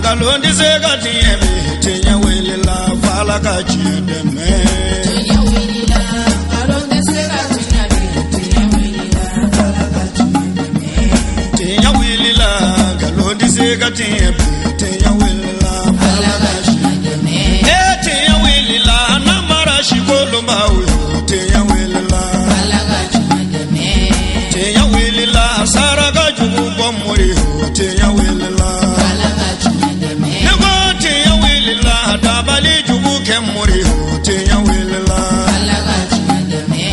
Nkalon tɛ se ka tiɲɛ bi, tiɲɛ wulila f'Ala ka tiɲɛ dɛmɛ. Tiɲɛ wulila, nkalon tɛ se ka tiɲɛ bi, tiɲɛ wulila, Ala ka tiɲɛ dɛmɛ. Tiɲɛ wulila, nkalon tɛ se ka tiɲɛ bi, tiɲɛ wulila f'Ala Ala ka ka tiɲɛ tiɲɛ dɛmɛ. E tiɲɛ wulila, namara sikolonbaw yo, tiɲɛ wulila. Ala ka tiɲɛ dɛmɛ. Tiɲɛ wulila, saraka jugu bɔ mori yo, tiɲɛ wulila. Ala ka tiɲɛ dɛmɛ. Ne ko tiɲɛ wulila, dabali jugu kɛ mori yo, tiɲɛ wulila. Ala ka tiɲɛ dɛmɛ.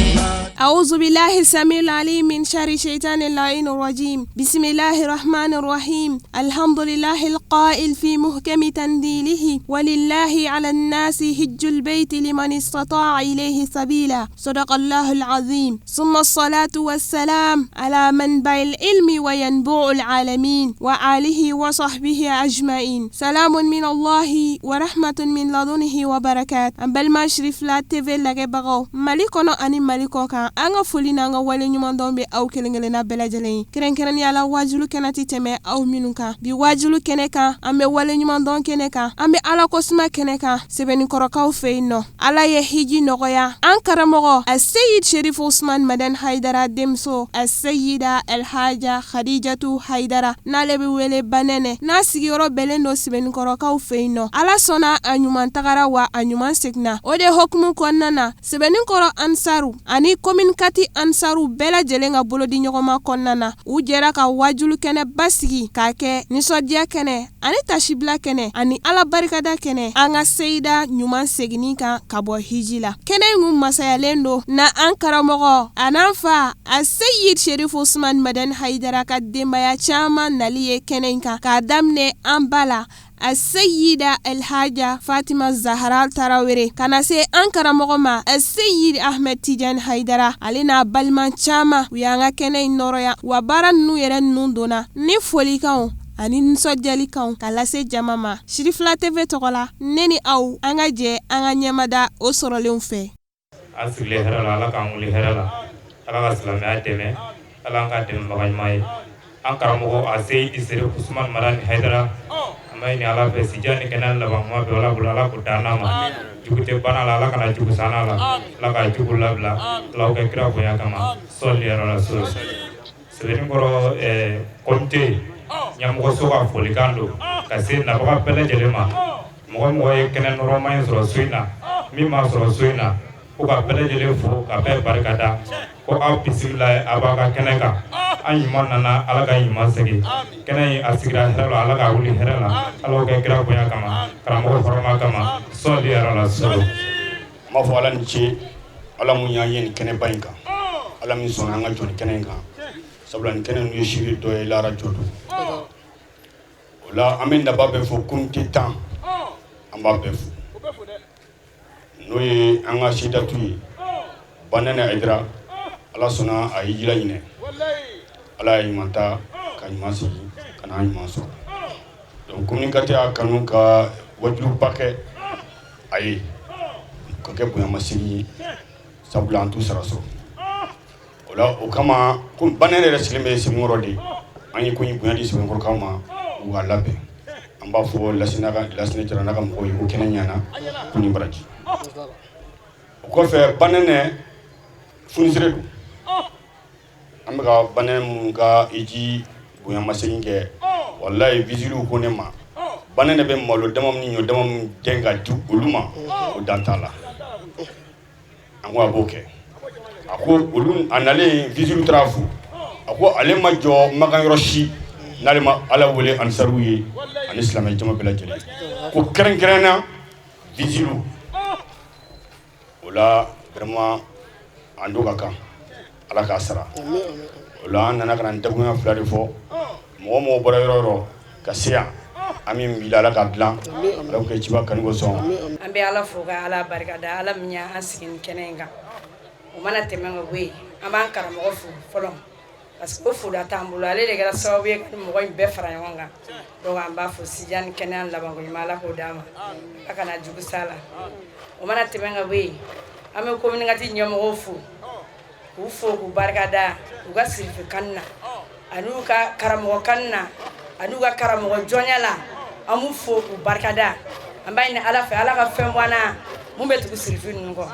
أعوذ بالله السميع العليم من شر الشيطان اللعين الرجيم. بسم الله الرحمن الرحيم. الحمد لله القائل في محكم تنزيله: ولله على الناس حج البيت لمن استطاع إليه سبيلا. صدق الله العظيم. ثم الصلاة والسلام على منبع العلم وينبوع العالمين وآله وصحبه أجمعين. سلام من الله ورحمة من لدنه وبركات. An balima Sirifila TV lajɛbagaw, Mali kɔnɔ ani Mali kɔ kan, an ka foli n'an ka wale ɲumandɔn bɛ aw kelen kelenna bɛɛ lajɛlen ye, kɛrɛnkɛrɛnnenya la wajulu kɛnɛ tɛ tɛmɛ aw minnu kan. Bi wajulu kɛnɛ kan, an bɛ wale ɲumandɔn kɛnɛ kan, an bɛ Ala kosuma kɛnɛ kan Sɛbɛnnikɔrɔkaw fɛ yen nɔ. Ala ye hiji nɔgɔya an karamɔgɔ Aseyid Sherif Usman Madan Haidara denmuso Aseyida Alhaja Khadijatu Haidara, n'ale bɛ wele Banɛnɛ, n'a sigiyɔrɔ bɛnnen don Sɛbɛnnikɔrɔkaw fɛ yen nɔ. Ala sɔnna, a ɲuman tagara wa a ɲuman seginna. O de hokumu kɔnɔna na, Sɛbɛnnikɔrɔ Ansaru ani commune quatre Ansaru bɛɛ lajɛlen ka bolodi ɲɔgɔnma kɔnɔna na, u jɛra ka wajulu kɛnɛ basigi k'a kɛ nisɔndiya kɛnɛ ani tasibila kɛnɛ ani Ala barikada kɛnɛ an ka seyida ɲuman seginni kan ka bɔ hiji la. Kɛnɛ in kun masayalen don na an karamɔgɔ a n'an fa Aseyid Sherif Usman Madan Haidara ka denbaya caman nali ye kɛnɛ in kan, k'a daminɛ an ba la Aseyida Elhaja Fatima Zahara Tarawele, ka na se an karamɔgɔ ma Aseyid Ahmed Tijan Haidara, ale n'a balima caman. U y'an ka kɛnɛ in nɔrɔya wa baara ninnu yɛrɛ ninnu donna ni folikanw ani nisɔndiyalikanw ka lase jama ma. Sirifila TV tɔgɔ la, ne ni aw, an ka jɛ an ka ɲɛmada o sɔrɔlenw fɛ. An sigilen hɛrɛ la, Ala k'an wuli hɛrɛ la, Ala ka silamɛya dɛmɛ, Ala an ka dɛmɛbaga ɲuman ye an karamɔgɔ Aseyidi Serif Usman Madani Haidara. An b'a ɲini Ala fɛ, sijan ni kɛnɛya laban kuma bɛɛ Ala bolo, Ala k'o d'an n'a ma. Jugu tɛ bana la, Ala kana jugu sanna la, Ala ka jugu labila, Ala k'o kɛ kira bonya kama. Sɔli ya rasul. Sɛbɛnnikɔrɔ comité ɲɛmɔgɔso ka folikan don ka se nabaga bɛɛ lajɛlen ma. Mɔgɔ mɔgɔ ye kɛnɛ nɔrɔma in sɔrɔ so in na, min m'a sɔrɔ so in na, ko ka bɛɛ lajɛlen fo ka bɛɛ barika da, ko aw bisimila a b'a ka kɛnɛ kan. An ɲuman nana, Ala ka ɲuman segin. Kɛnɛ in a sigira hɛrɛ la, Ala ka wuli hɛrɛ la, Ala k'o kɛ kira bonya kama, karamɔgɔ hɔrɔma kama. Sɔli ya rasul. N b'a fɔ Ala ni ce, Ala mun y'an ye nin kɛnɛba in kan, Ala min sɔnna an ka jɔ nin kɛnɛ in kan, sabula nin kɛnɛ ninnu ye siri dɔ ye lahara jɔ don. O la, an bɛ naba bɛɛ fo, comité 10, an b'a bɛɛ fo, n'o ye an ka sidatu ye Banɛnɛ Hayidara. Ala sɔnna a ye jila ɲinɛ, Ala ye ɲuman ta ka ɲuman sigi ka n'a ɲuman sɔrɔ. Donc commune quatre y'a kanu ka wajuba kɛ a ye ka kɛ bonyamasegin ye, sabula an t'u sara sɔrɔ o la. O kama, ko Banɛnɛ yɛrɛ sigilen bɛ Sebenikɔrɔ de, an ye ko in bonya di Sebenikɔrɔkaw ma, u k'a labɛn. An b'a fɔ Lasinɛ Jara n'a ka mɔgɔw ye ko kɛnɛ ɲɛna, ko ni baraji. O kɔfɛ, Banɛnɛ funisere don. An bɛ ka Banɛnɛ minnu ka hiji bonyamasegin kɛ, walayi, vigiliw ko ne ma, Banɛnɛ bɛ malo dama min ni ɲɔ dama min gɛn ka di olu ma, o dan t'a la. An ko a b'o kɛ. A ko olu a nalen, vigiliw taara fo, a ko ale ma jɔ makan yɔrɔ si n'ale ma Ala wele ansaruw ye ani silamɛ jama bɛɛ lajɛlen, ko kɛrɛnkɛrɛnna vigiliw. O la, vraiment, an don ka kan, Ala k'a sara. O la, an nana ka na dakurunya fila de fɔ. Mɔgɔ mɔgɔ bɔra yɔrɔ yɔrɔ ka se yan, an min bila, Ala k'a dilan, Ala k'o kɛ ciba kanu kosɔn. An bɛ Ala fo ka Ala barikada, Ala min y'an sigi nin kɛnɛ in kan. O mana tɛmɛ ka bɔ yen, an b'an karamɔgɔ fo fɔlɔ, parce que o foda t'an bolo, ale de kɛra sababu ye ka ni mɔgɔ in bɛɛ fara ɲɔgɔn kan. Donc an b'a fo, sijan ni kɛnɛya labanko ɲuman, Ala k'o d'a ma, Ala kana jugu s'a la. O mana tɛmɛ ka bɔ yen, an bɛ commune quatre ɲɛmɔgɔw fo, k'u fo k'u barikada u ka sirife kan na, ani u ka karamɔgɔ kan na, ani u ka karamɔgɔ jɔnya la. An b'u fo k'u barikada. An b'a ɲini Ala fɛ, Ala ka fɛn bɔ an na mun bɛ tugu sirifu ninnu kɔ.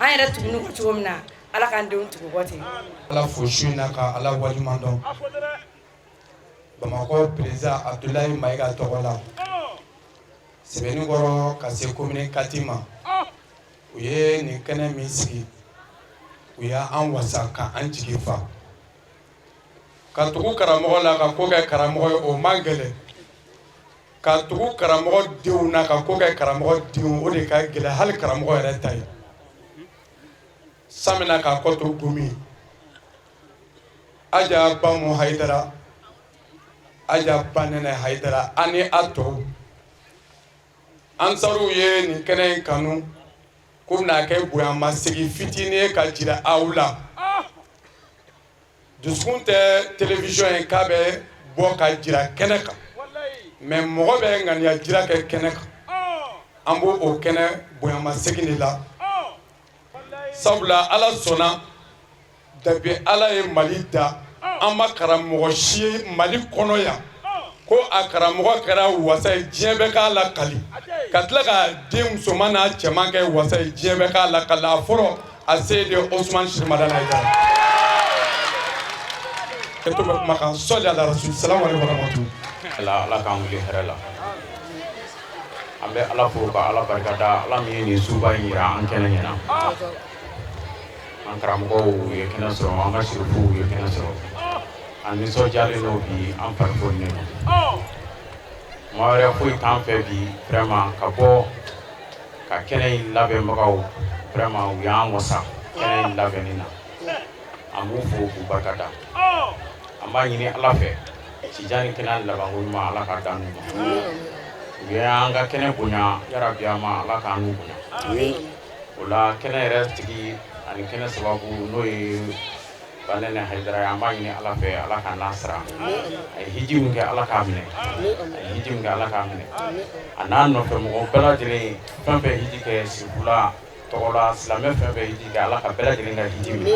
An yɛrɛ tuguni kɔ cogo min na, Ala k'an denw tugu kɔ ten. Ala fo su in na ka Ala waleɲuman dɔn. Bamakɔ président Abdoulaye Mayiga tɔgɔ la, Sɛbɛnnikɔrɔ ka se commune 4 ma, u ye nin kɛnɛ min sigi, u y'an wasa ka an jigi fa. Ka tugu karamɔgɔ la ka ko kɛ karamɔgɔ ye, o man gɛlɛn. Ka tugu karamɔgɔ denw na ka ko kɛ karamɔgɔ denw, o de ka gɛlɛn hali karamɔgɔ yɛrɛ ta ye. San bɛna k'a kɔ to gomi. Aja Bamu Hayidara, Aja Banɛnɛ Hayidara ani a tɔw. Ansaruw ye nin kɛnɛ in kanu k'u bɛna kɛ bonyamasegin fitinin ye ka jira aw la. Dusukun tɛ télévision ye k'a bɛ bɔ ka jira kɛnɛ kan, mais mɔgɔ bɛ ŋaniya jira kɛ kɛnɛ kan. An b'o o kɛnɛ bonyamasegin de la, sabula Ala sɔnna, depuis Ala ye Mali da, an ma karamɔgɔ si ye Mali kɔnɔ yan ko a karamɔgɔ kɛra wasa ye diɲɛ bɛɛ k'a lakali, ka tila ka den musoman n'a cɛman kɛ wasa ye diɲɛ bɛɛ k'a lakali. A fɔlɔ, a se de Osman Sirimada Hayidara. Kɛtɔ bɛ kuma kan, sɔli ala rasul. Salamu aleykum warahmatulah. Ala, Ala k'an wuli hɛrɛ la. An bɛ Ala fo ka Ala barikada, Ala min ye nin suba in yira an kɛnɛ ɲɛna. An karamɔgɔw ye kɛnɛ sɔrɔ, an ka sirifuw ye kɛnɛ sɔrɔ. An nisɔndiyalen don bi, an farifonilen don. Kuma wɛrɛ foyi t'an fɛ bi, vraiment, ka bɔ ka kɛnɛ in labɛnbagaw, vraiment, u y'an wasa kɛnɛ in labɛnni na. An b'u fo k'u barikada. An b'a ɲini Ala fɛ, sijan ni kɛnɛya labanko ɲuman, Ala k'a d'an n'u ma. U ye an ka kɛnɛ bonya, yarabi a ma, Ala k'an n'u bonya. O la, kɛnɛ yɛrɛ tigi ani kɛnɛ sababu, n'o ye Banɛnɛ Hayidara ye, an b'a ɲini Ala fɛ, Ala k'a n'a sara. A ye hiji min kɛ, Ala k'a minɛ. A ye hiji min kɛ, Ala k'a minɛ. A n'a nɔfɛ mɔgɔw bɛɛ lajɛlen, fɛn fɛn hiji kɛ sirifula tɔgɔ la, silamɛ fɛn fɛn hiji kɛ, Ala ka bɛɛ lajɛlen ka hiji minɛ.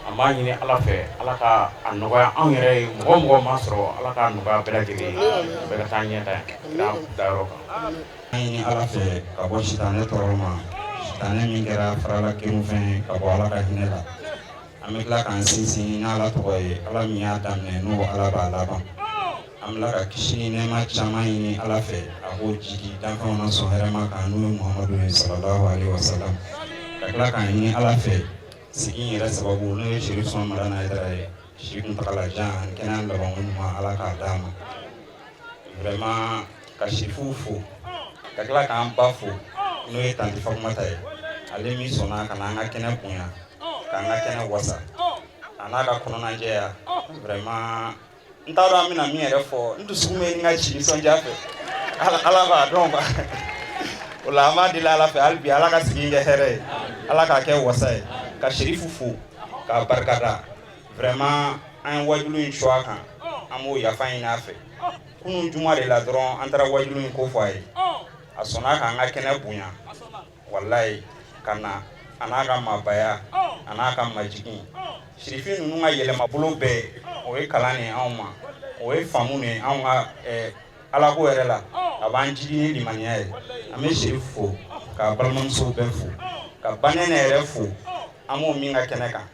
An b'a ɲini Ala fɛ, Ala ka a nɔgɔya anw yɛrɛ ye. Mɔgɔ mɔgɔ ma sɔrɔ, Ala k'a nɔgɔya bɛɛ lajɛlen ye, bɛɛ ka taa ɲɛ ta kira dayɔrɔ kan. An ɲini Ala fɛ ka bɔ sitanɛ tɔɔrɔ ma, sitanɛ min kɛra farala kerunfɛn ka bɔ Ala ka hinɛ la. An bɛ tila k'an sinsin n'Ala tɔgɔ ye, Ala min y'a daminɛ, n'o Ala b'a laban. An bɛ tila ka kisi ni nɛɛma caman ɲini Ala fɛ, a k'o jigi danfɛnw na sɔn hɛrɛma kan, n'o ye Muhamadu ye, salalahu alaihi wasalam. Ka tila k'an ɲini Ala fɛ, sigi in yɛrɛ sababu, n'o ye Sherif Usman Madani Hayidara ye, si kuntagalajan ani kɛnɛya labanko ɲuman, Ala k'a d'a ma. Vraiment, ka sirifuw fo, ka tila k'an ba fo, n'o ye tanti Fatumata ye, ale min sɔnna ka na an ka kɛnɛ bonya, k'an ka kɛnɛ wasa, a n'a ka kɔnɔnajɛya. Vraiment, n t'a dɔn an bɛna min yɛrɛ fɔ. N dusukun bɛ n ka ci nisɔndiya fɛ, Ala b'a dɔn quoi. O la, an b'a deli Ala fɛ hali bi, Ala ka sigi kɛ hɛrɛ ye, Ala k'a kɛ wasa ye. Ka Serifu fo k'a barikada. Vraiment, an ye wajulu in su a kan, an b'o yafa ɲini a fɛ. Kunun juma de la dɔrɔn, an taara wajulu in ko fɔ a ye, a sɔnna k'an ka kɛnɛ bonya, walayi, ka na a n'a ka maabaya, a n'a ka majigin. Sirifin ninnu ka yɛlɛmabolo bɛɛ, o ye kalan de ye anw ma, o ye faamu de ye anw ka alako yɛrɛ la, a b'an jigi ni limaniya ye. An bɛ Sirifu fo, k'a balimamusow bɛɛ fo, ka Banɛnɛ yɛrɛ fo, an b'o min ka kɛnɛ kan.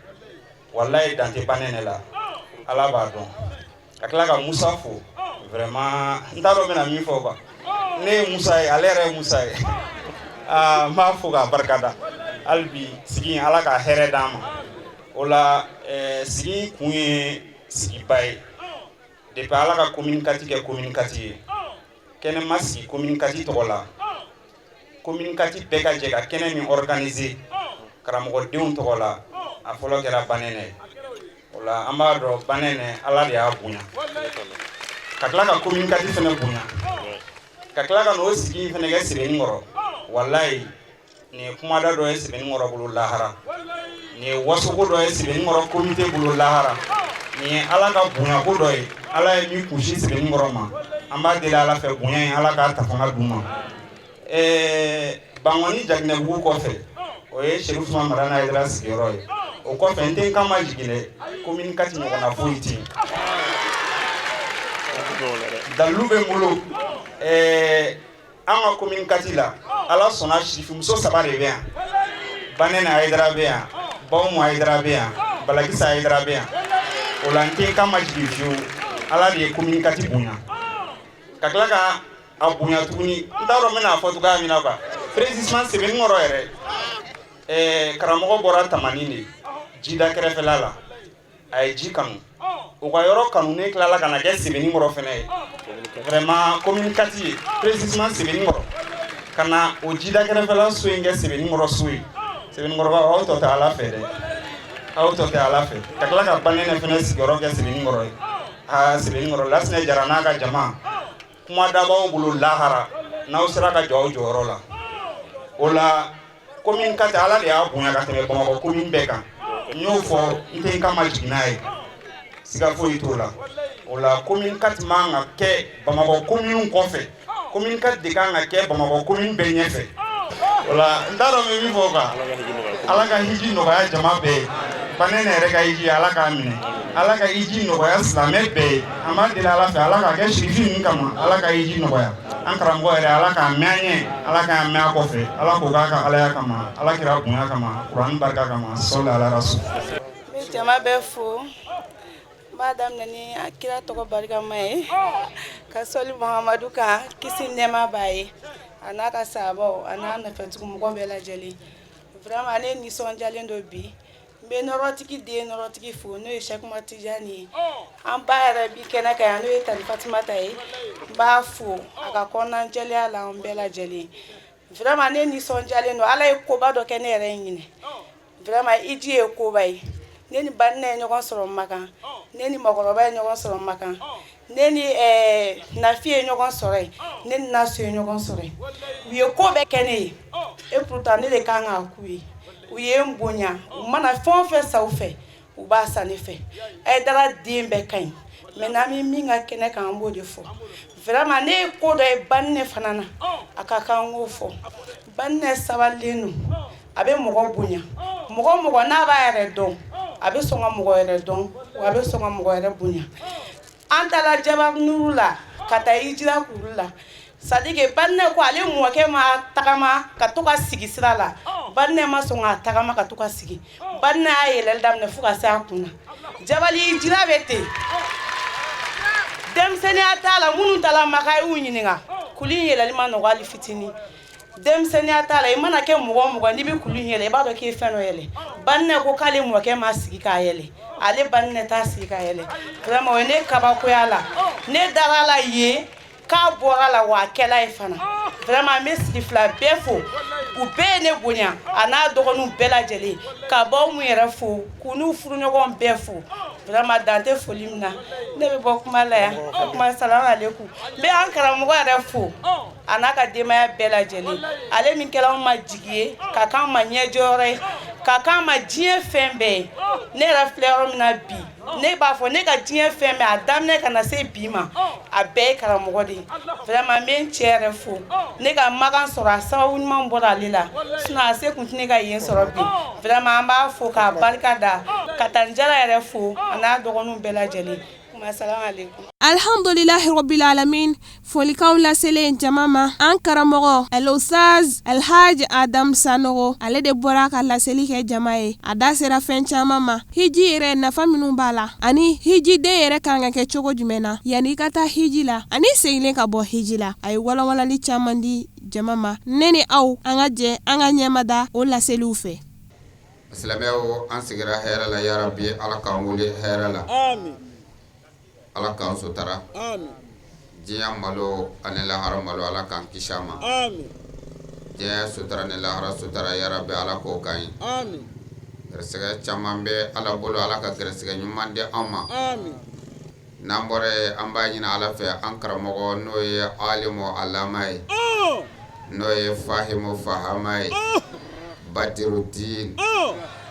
Walayi, dan tɛ Banɛnɛ la, Ala b'a dɔn. Ka tila ka Musa fo. Vraiment, n t'a dɔn n bɛna min fɔ quoi. Ne ye Musa ye, ale yɛrɛ ye Musa ye. Aa, n b'a fo k'a barikada. Hali bi, sigi in, Ala ka hɛrɛ d'an ma. O la, sigi kun ye sigiba ye. Depuis Ala ka commune 4 kɛ commune 4 ye, kɛnɛ ma sigi commune 4 tɔgɔ la, commune 4 bɛɛ ka jɛ ka kɛnɛ min organiser karamɔgɔdenw tɔgɔ la, a fɔlɔ kɛra Banɛnɛ ye. O la, an b'a dɔn Banɛnɛ, Ala de y'a bonya, ka tila ka commune 4 fɛnɛ bonya, ka tila ka n'o sigi in fɛnɛ kɛ Sɛbɛnnikɔrɔ. Walayi, nin ye kumada dɔ ye Sɛbɛnnikɔrɔ bolo lahara, nin ye wasoko dɔ ye Sɛbɛnnikɔrɔ comité bolo lahara, nin ye Ala ka bonyako dɔ ye, Ala ye min kunsin Sɛbɛnnikɔrɔ ma. An b'a deli Ala fɛ, bonya in, Ala k'a ta fanga d'u ma. Bankɔni Jaginɛbugu kɔfɛ, o ye Serifu Usman Madani Hayidara sigiyɔrɔ ye. O kɔfɛ, n tɛ n kan ma jigin dɛ, commune 4 ɲɔgɔnna foyi tɛ yen. Dalilu bɛ n bolo. Ɛɛ, an ka commune 4 la, Ala sɔnna, sirifimuso saba de bɛ yan. Banɛnɛ Hayidara bɛ yan, Bawumu Hayidara bɛ yan, Balakisa Hayidara bɛ yan. O la n tɛ n kan majigin fiyewu. Ala de ye commune 4 bonya ka tila ka a bonya tuguni. N t'a dɔn n bɛna a fɔ cogoya min na quoi, précisément Sebenikɔrɔ yɛrɛ. Ɛɛ, karamɔgɔ bɔra Tamani de, jida kɛrɛfɛla la, a ye ji kanu, u ka yɔrɔ kanu. Ne tilala ka na kɛ Sebenikɔrɔ fɛnɛ ye, vraiment commune 4 ye, précisément Sebenikɔrɔ, ka na o jida kɛrɛfɛla so in kɛ Sebenikɔrɔ so ye. Sebenikɔrɔbaw, aw tɔ tɛ Ala fɛ dɛ, aw tɔ tɛ Ala fɛ. Ka tila ka Banɛnɛ fɛnɛ sigiyɔrɔ kɛ Sebenikɔrɔ ye. Aa, Sebenikɔrɔ, Lasinɛ Jara n'a ka jama, kuma da b'aw bolo lahara n'aw sera ka jɔ aw jɔyɔrɔ la. O la commune 4, Ala de y'a bonya ka tɛmɛ Bamakɔ commune bɛɛ kan. N y'o fɔ, n tɛ n kan majigin n'a ye, siga foyi t'o la. O la commune 4 man ka kɛ Bamakɔ commune kɔfɛ, commune 4 de kan ka kɛ Bamakɔ commune bɛɛ ɲɛfɛ. O la n t'a dɔn n bɛ min fɔ kan. Ala ka hiji nɔgɔya jama bɛɛ ye. Banɛnɛ yɛrɛ ka hiji, Ala k'a minɛ. Ala ka hiji nɔgɔya silamɛ bɛɛ ye. An b'a deli Ala fɛ, Ala k'a kɛ sirifi ninnu kama, Ala ka hiji nɔgɔya an karamɔgɔ yɛrɛ. Ala k'a mɛn an ɲɛ, Ala k'a mɛn a kɔfɛ, Ala k'o k'a ka alaya kama, Ala kira bonya kama, kuranɛ barika kama. Sɔli ala rasul. N bɛ jama bɛɛ fo. N b'a daminɛ ni a kira tɔgɔ barikama ye, ka sɔli Muhamadu kan, kisi nɛɛma b'a ye, a n'a ka sahabaw, a n'a nɔfɛtugu mɔgɔ bɛɛ lajɛlen. Vraiment, ne nisɔndiyalen don bi. N bɛ nɔrɔtigi den nɔrɔtigi fo, n'o ye Cheikh Umar Tijani ye. An ba yɛrɛ bi kɛnɛ kan yan, n'o ye Tani Fatimata ye. N b'a fo a ka kɔnɔnajɛlenya la an bɛɛ lajɛlen. Vraiment, ne nisɔndiyalen don. Ala ye koba dɔ kɛ ne yɛrɛ ye ɲinɛ. Vraiment, hiji ye koba ye. Ne ni Baninɛ ye ɲɔgɔn sɔrɔ Makan, ne ni mɔgɔkɔrɔba ye ɲɔgɔn sɔrɔ Makan, ne ni Nafi ye ɲɔgɔn sɔrɔ yen, ne ni Nasu ye ɲɔgɔn sɔrɔ yen. U ye ko bɛɛ kɛ ne ye, et pourtant ne de kan k'a k'u ye. U ye n bonya. U mana fɛn o fɛn san u fɛ, u b'a san ne fɛ. Hayidara den bɛɛ ka ɲi, mais n'an bɛ min ka kɛnɛ kan, an b'o de fɔ. Vraiment, ne ye ko dɔ ye Baninɛ fana na, a ka kan k'o fɔ. Baninɛ sabalilen don, a bɛ mɔgɔ bonya. Mɔgɔ o mɔgɔ n'a b'a yɛrɛ dɔn, a bɛ sɔn ka mɔgɔ yɛrɛ dɔn, wa a bɛ sɔn ka mɔgɔ yɛrɛ bonya. An taara Jabanuru la ka taa hijira kuru la, c'est à dire que Baninɛ ko ale mɔkɛ ma tagama ka to ka sigi sira la. Baninɛ ma sɔn ka tagama ka to ka sigi. Baninɛ y'a yɛlɛli daminɛ fo ka se a kun na. Jabali hijira bɛ ten, denmisɛnninya t'a la. Minnu taara Maka, y'u ɲininka, kulu in yɛlɛli ma nɔgɔ hali fitinin. Denmisɛnninya t'a la. I mana kɛ mɔgɔ o mɔgɔ, n'i bɛ kulu in yɛlɛ, i b'a dɔn k'i ye fɛn dɔ yɛlɛ. Baninɛ ko k'ale mɔkɛ ma sigi k'a yɛlɛ, ale Baninɛ t'a sigi k'a yɛlɛ. Vraiment, o ye ne kabakoya la. Ne dara la yen k'a bɔra la, wa a kɛla ye fana. Vraiment, n bɛ sigi fila bɛɛ fo, u bɛɛ ye ne bonya, a n'a dɔgɔninw bɛɛ lajɛlen, ka baw mun yɛrɛ fo, k'u n'u furuɲɔgɔn bɛɛ fo. Vraiment, dan tɛ foli min na. Ne bɛ bɔ kuma la yan. Kuma salamu aleykum. N bɛ an karamɔgɔ yɛrɛ fo, a n'a ka denbaya bɛɛ lajɛlen, ale min kɛra anw ma jigi ye, ka k'an ma ɲɛjɔyɔrɔ ye, ka k'an ma diɲɛ fɛn bɛɛ ye. Ne yɛrɛ filɛ yɔrɔ min na bi, ne b'a fɔ ne ka diɲɛ fɛn bɛɛ, a daminɛ ka na se bi ma, a bɛɛ ye karamɔgɔ de ye. Vraiment, n bɛ n cɛ yɛrɛ fo. Ne ka makan sɔrɔ, a sababu ɲuman bɔra ale la, sinon a se kun tɛ ne ka yen sɔrɔ bi. Vraiment, an b'a fo k'a barika da, ka taa Jara yɛrɛ fo, a n'a dɔgɔninw bɛɛ lajɛlen. Alhamdulilahi rabbil alamin. Folikanw laselen jama ma, an karamɔgɔ Al-Ustaz Alhaji Adam Sanogo, ale de bɔra ka laseli kɛ jama ye. A da sera fɛn caman ma, hiji yɛrɛ nafa minnu b'a la, ani hijiden yɛrɛ kan ka kɛ cogo jumɛn na yanni i ka taa hiji la, ani seginnen ka bɔ hiji la. A ye walawalali caman di jama ma. Ne ni aw, an ka jɛ an ka ɲɛmada o laseliw fɛ. Silamɛw, an sigira hɛrɛ la. Yarabi, Ala k'an wuli hɛrɛ la, Ala k'an sotara diɲɛ malo ani lahara malo, Ala k'an kisi a ma. Diɲɛ sotara ni lahara sotara, yarabi, Ala k'o k'an ye. Gɛrɛsɛgɛ caman bɛ Ala bolo, Ala ka gɛrɛsɛgɛ ɲuman di an ma. N'an bɔra yen, an b'a ɲini Ala fɛ, an karamɔgɔ, n'o ye alimu alama ye, n'o ye fahimu fahama ye, badirudin,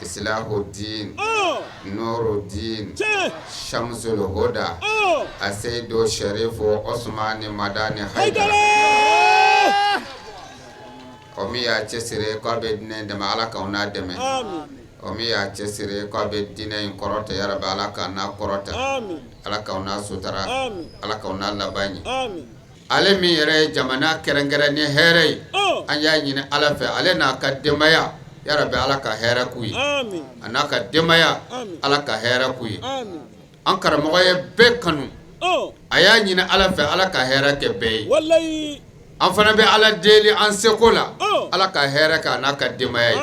islahudin, nurudin, shamsul huda, aseyidu sherifu Osumani Madani Hayidara, o min y'a cɛsiri k'a bɛ diinɛ dɛmɛ, Ala k'aw n'a dɛmɛ. O min y'a cɛsiri k'a bɛ diinɛ in kɔrɔta, yarabi, Ala k'a n'a kɔrɔta, Ala k'aw n'a sutara, Ala k'aw n'a laban ɲɛ. Ale min yɛrɛ ye jamana kɛrɛnkɛrɛn ni hɛrɛ ye, an y'a ɲini Ala fɛ ale n'a ka denbaya yarabi Ala ka hɛrɛ k'u ye, a n'a ka denbaya Ala ka hɛrɛ k'u ye. An karamɔgɔ ye bɛɛ kanu, a y'a ɲini Ala fɛ Ala ka hɛrɛ kɛ bɛɛ ye. An fana bɛ Ala deli an seko la, Ala ka hɛrɛ kɛ a n'a ka denbaya ye.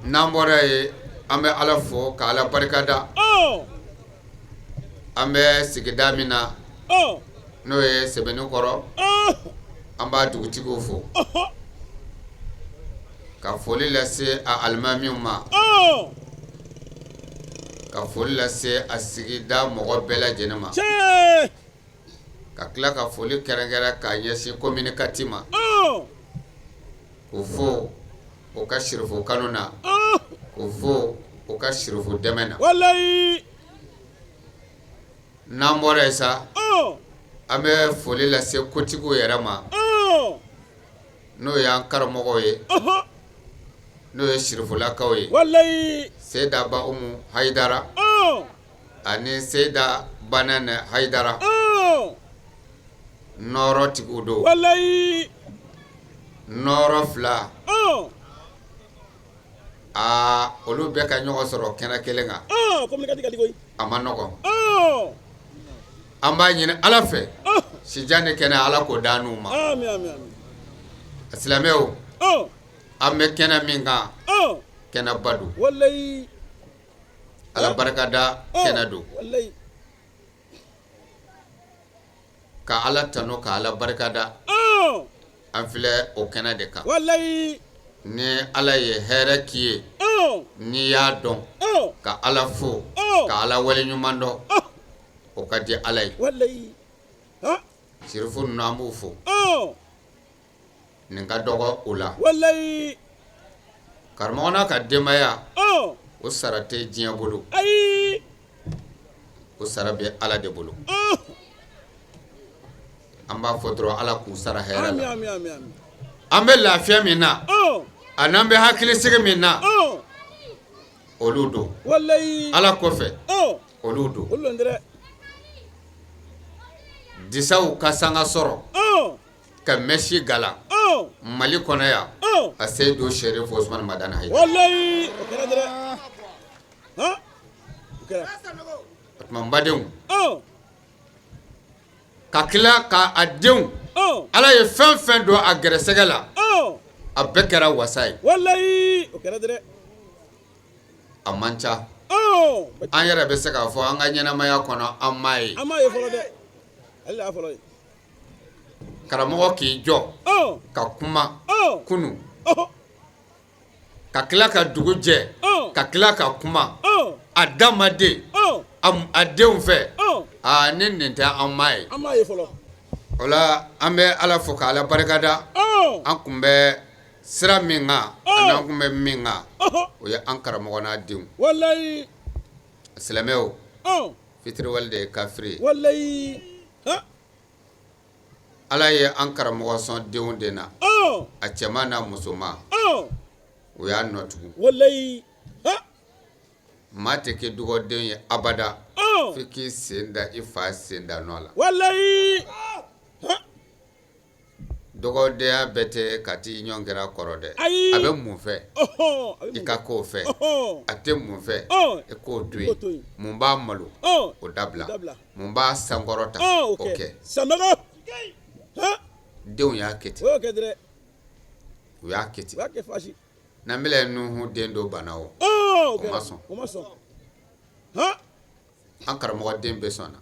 N'an bɔra yen, an bɛ Ala fo ka Ala barikada. An bɛ sigida min na, n'o ye Sɛbɛnnikɔrɔ, an b'a dugutigiw fo, ka foli lase a alimamiw ma, ka foli lase a sigida mɔgɔ bɛɛ lajɛlen ma, ka tila ka foli kɛrɛnkɛrɛn k'a ɲɛsin commune 4 ma, k'u fo u ka sirifu kanu na, k'u fo u ka sirifu dɛmɛ na. N'an bɔra yen sa, an bɛ foli lase kotigiw yɛrɛ ma, n'o y'an karamɔgɔw ye, n'o ye sirifulakaw ye, Seyida Ba Umu Hayidara ani Seyida Banɛnɛ Hayidara, nɔɔrɔ tigiw don, nɔɔrɔ fila. Aa olu bɛɛ ka ɲɔgɔn sɔrɔ kɛnɛ kelen kan, a ma nɔgɔn. An b'a ɲini Ala fɛ sijan ni kɛnɛya Ala k'o d'an n'u ma. Silamɛw, an bɛ kɛnɛ min kan, kɛnɛba don, Ala barikada kɛnɛ don, ka Ala tanu ka Ala barikada, an filɛ o kɛnɛ de kan. Ni Ala ye hɛrɛ k'i ye, n'i y'a dɔn ka Ala fo ka Ala waleɲuman dɔn, o ka di Ala ye. Sirifu ninnu an b'u fo, nin ka dɔgɔ o la. Karamɔgɔ n'a ka denbaya, o sara tɛ diɲɛ bolo, o sara bɛ Ala de bolo. An b'a fɔ dɔrɔn Ala k'u sara hɛrɛ la. An bɛ lafiya min na, ani an bɛ hakilisigi min na, olu don. Ala kɔfɛ, olu don. Disaw ka sanga sɔrɔ ka mèche galan Mali kɔnɔ yan, a Seyidu Sɛrifu Usumani Madani Hayidara. O tuma n badenw, ka tila ka a denw, Ala ye fɛn fɛn don a gɛrɛsɛgɛ la, a bɛɛ kɛra wasa ye. A man ca, an yɛrɛ bɛ se k'a fɔ an ka ɲɛnamaya kɔnɔ an m'a ye. Karamɔgɔ k'i jɔ ka kuma kunun, ka tila ka dugu jɛ, ka tila ka kuma a damaden a denw fɛ, aa ni nin tɛ an m'a ye. O la an bɛ Ala fo ka Ala barikada. An tun bɛ sira min kan ani an tun bɛ min kan, o ye an karamɔgɔ n'a denw. Silamɛw, fitiriwale de ye kafiri ye. Ala ye an karamɔgɔ sɔn denw de na, a cɛman n'a musoman, u y'a nɔ tugun. Maa tɛ kɛ dugawuden ye abada f'i k'i sen da i fa sen da nɔ la. Dɔgɔdenya bɛɛ tɛ ka t'i ɲɔngiri a kɔrɔ dɛ, a bɛ mun fɛ i ka k'o fɛ, a tɛ mun fɛ i k'o to yen, mun b'a malo o dabila, mun b'a sankɔrɔta o kɛ. Denw y'a kɛ ten, u y'a kɛ ten. Nabila Nuhu den dɔ banna o, o ma sɔn. An karamɔgɔ den bɛɛ sɔnna.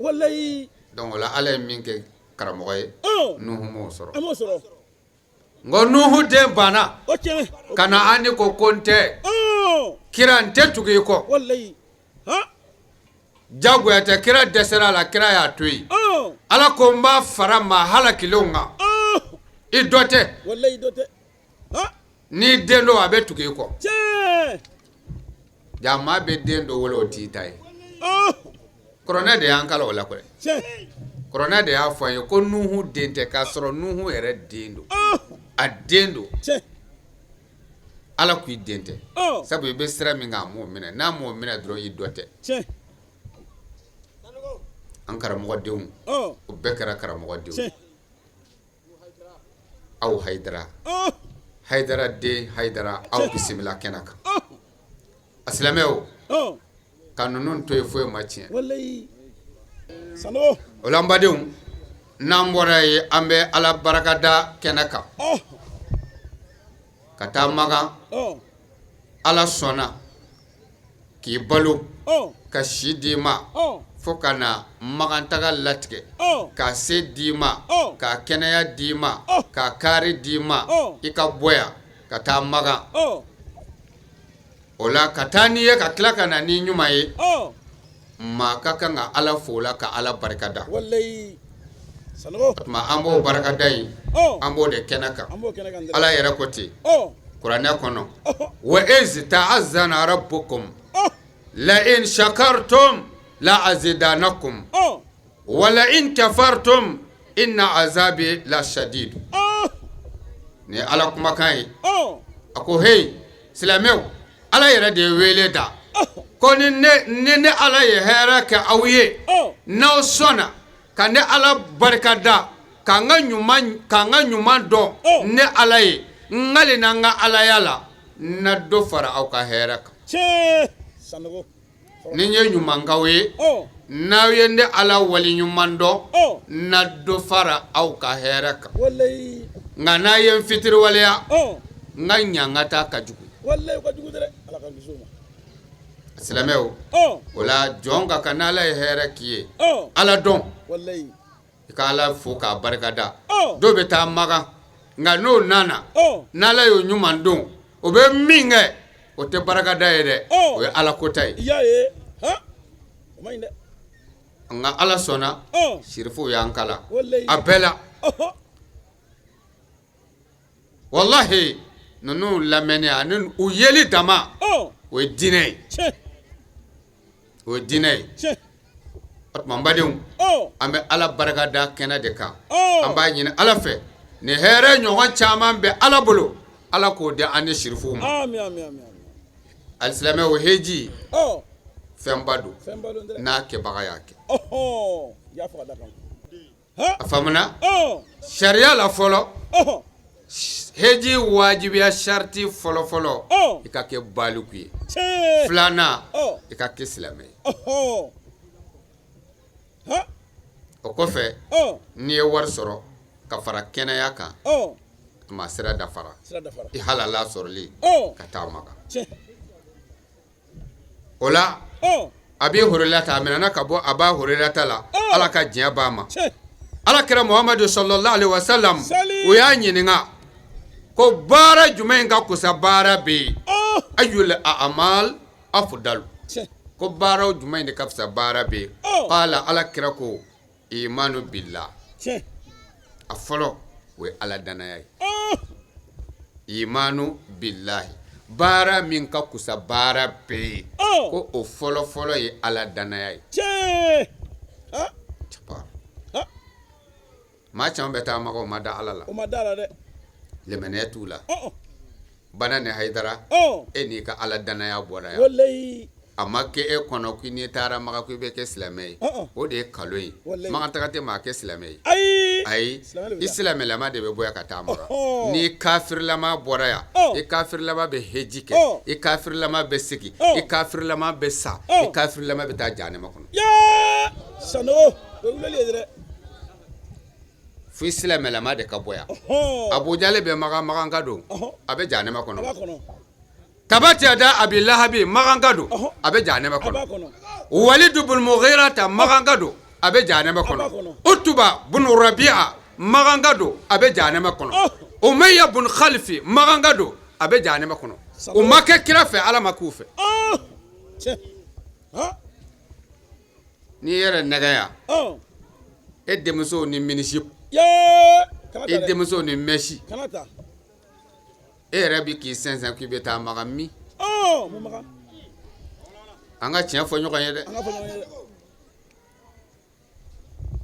Donc o la Ala ye min kɛ karamɔgɔ ye Nuhu m'o sɔrɔ. Nka Nuhu den banna ka na an ko ko n tɛ kira n tɛ tugu i kɔ. Jagoya tɛ kira dɛsɛra a la kira y'a to yen. Ala ko n b'a fara maa halakilenw kan. I dɔ tɛ. N'i den don a bɛ tugu i kɔ. Ja maa bɛ den dɔ wolo o t'i ta ye. Kuranɛ de y'an kalan o la koyi. Kuranɛ de y'a fɔ an ye ko Nuhu den tɛ k'a sɔrɔ Nuhu yɛrɛ den don. A den don. Ala ko i den tɛ. Sabu i bɛ sira min kan a m'o minɛ n'a m'o minɛ dɔrɔn i dɔ tɛ. An karamɔgɔdenw, o bɛɛ kɛra karamɔgɔdenw. Aw Hayidara, Hayidara den Hayidara, aw bisimila kɛnɛ kan. A silamɛw, ka ninnu to yen, foyi ma tiɲɛ. O la n badenw, n'an bɔra yen, an bɛ Ala barikada kɛnɛ kan ka taa Makan. Ala sɔnna k'i balo ka si d'i ma fo ka na Makantaga latigɛ, ka se d'i ma, ka kɛnɛya d'i ma, ka kaari d'i ma, i ka bɔ yan ka taa Makan. O la ka taa n'i ye ka tila ka na n'i ɲuman ye, maa ka kan ka Ala fo o la, ka Ala barikada. O tuma an b'o barikada in, an b'o de kɛnɛ kan. Ala yɛrɛ ko ten kuranɛ kɔnɔ: wa iz ta'azzana rabbukum la in shakartum la azidanakum wa la in kafartum inna azabi la shadid. Nin ye Ala kumakan ye. A ko hey silamɛw, Ala yɛrɛ de ye wele da ko ni ne Ala ye hɛrɛ kɛ aw ye, n'aw sɔnna ka ne Ala barika da, ka n ka ɲuman dɔn ne Ala ye, n kalenna n ka alaya la, n na dɔ fara aw ka hɛrɛ kan. Ni n ye ɲuman k'aw ye, n'aw ye ne Ala wali ɲuman dɔn, n na dɔ fara aw ka hɛrɛ kan. Nka n'a ye n fitiriwaleya, n ka ɲangata ka jugu. Silamɛw, o la jɔn ka kan, n'Ala ye hɛrɛ k'i ye, Ala dɔn, i ka Ala fo k'a barikada. Dɔw bɛ taa Makan, nka n'o nana, n'Ala y'o ɲuman don, o bɛ min kɛ, o tɛ barikada ye dɛ, o ye Ala kota ye. Nka Ala sɔnna, sirifuw y'an kalan a bɛɛ la. Walahi, ninnu lamɛnni ani u yeli dama, o ye diinɛ ye, o ye diinɛ ye. O tuma n badenw, an bɛ Ala barika da kɛnɛ de kan. An b'a ɲini Ala fɛ, nin hɛrɛ ɲɔgɔn caman bɛ Ala bolo, Ala k'o di an ni sirifuw ma. Alisilamɛw, heji fɛnba don n'a kɛbaga y'a kɛ. A faamuna sariya la fɔlɔ, heji wajibiya sariti fɔlɔfɔlɔ, i ka kɛ baliku ye. Filanan, i ka kɛ silamɛ ye. O kɔfɛ, n'i ye wari sɔrɔ ka fara kɛnɛya kan, tuma sira dafara i halala sɔrɔli ka taa Makan. O la Abi Hurerata, a minɛna ka bɔ Aba Hurerata la, Ala ka diɲɛ b'a ma, Ala kira Muhamadu sallallahu alaihi wasallam, o y'a ɲininka ko baara jumɛn ka kusa baara bɛɛ ye? Ayyul a'mal afdalu, ko baara jumɛn de ka fisa baara bɛɛ ye? Qala, Ala kira ko imanu billah, a fɔlɔ o ye Ala danaya ye. Imanu billahi, baara min ka kusa baara bɛɛ ye, ko o fɔlɔ fɔlɔ ye Ala danaya ye. Maa caman bɛ taa Makan, o ma da Ala la, limaniya t'u la. Bana ni Hayidara, e n'i ka Ala danaya bɔra yan, a ma kɛ e kɔnɔ ko n'i taara Makan ko i bɛ kɛ silamɛ ye, o de ye nkalon ye. Makan taga tɛ maa kɛ silamɛ ye, ayi, i silamɛlama de bɛ bɔ yan ka taa Makan. N'i kafirilama bɔra yan, i kafirilama bɛ heji kɛ, i kafirilama bɛ segin, i kafirilama bɛ sa, i kafirilama bɛ taa jahanama kɔnɔ. Fo i silamɛlama de ka bɔ yan. Abu Jali bɛ Makan, Makanka don, a bɛ jahanama kɔnɔ. Tabati yada Abi Lahabi, Makanka don, a bɛ jahanama kɔnɔ. Walidu bun Mughirata, Makanka don, a bɛ jahanama kɔnɔ. Utuba bun Rabi'a, Makanka don, a bɛ jahanama kɔnɔ. Umayya bun Khalifi, Makanka don, a bɛ jahanama kɔnɔ. U ma kɛ kira fɛ, Ala ma k'u fɛ. N'i yɛrɛ nɛgɛ yan, e denmuso ni mini-jupe, e denmuso ni mèche, e yɛrɛ bɛ k'i sɛnsɛn k'i bɛ taa Makan min? An ka tiɲɛ fɔ ɲɔgɔn ye dɛ.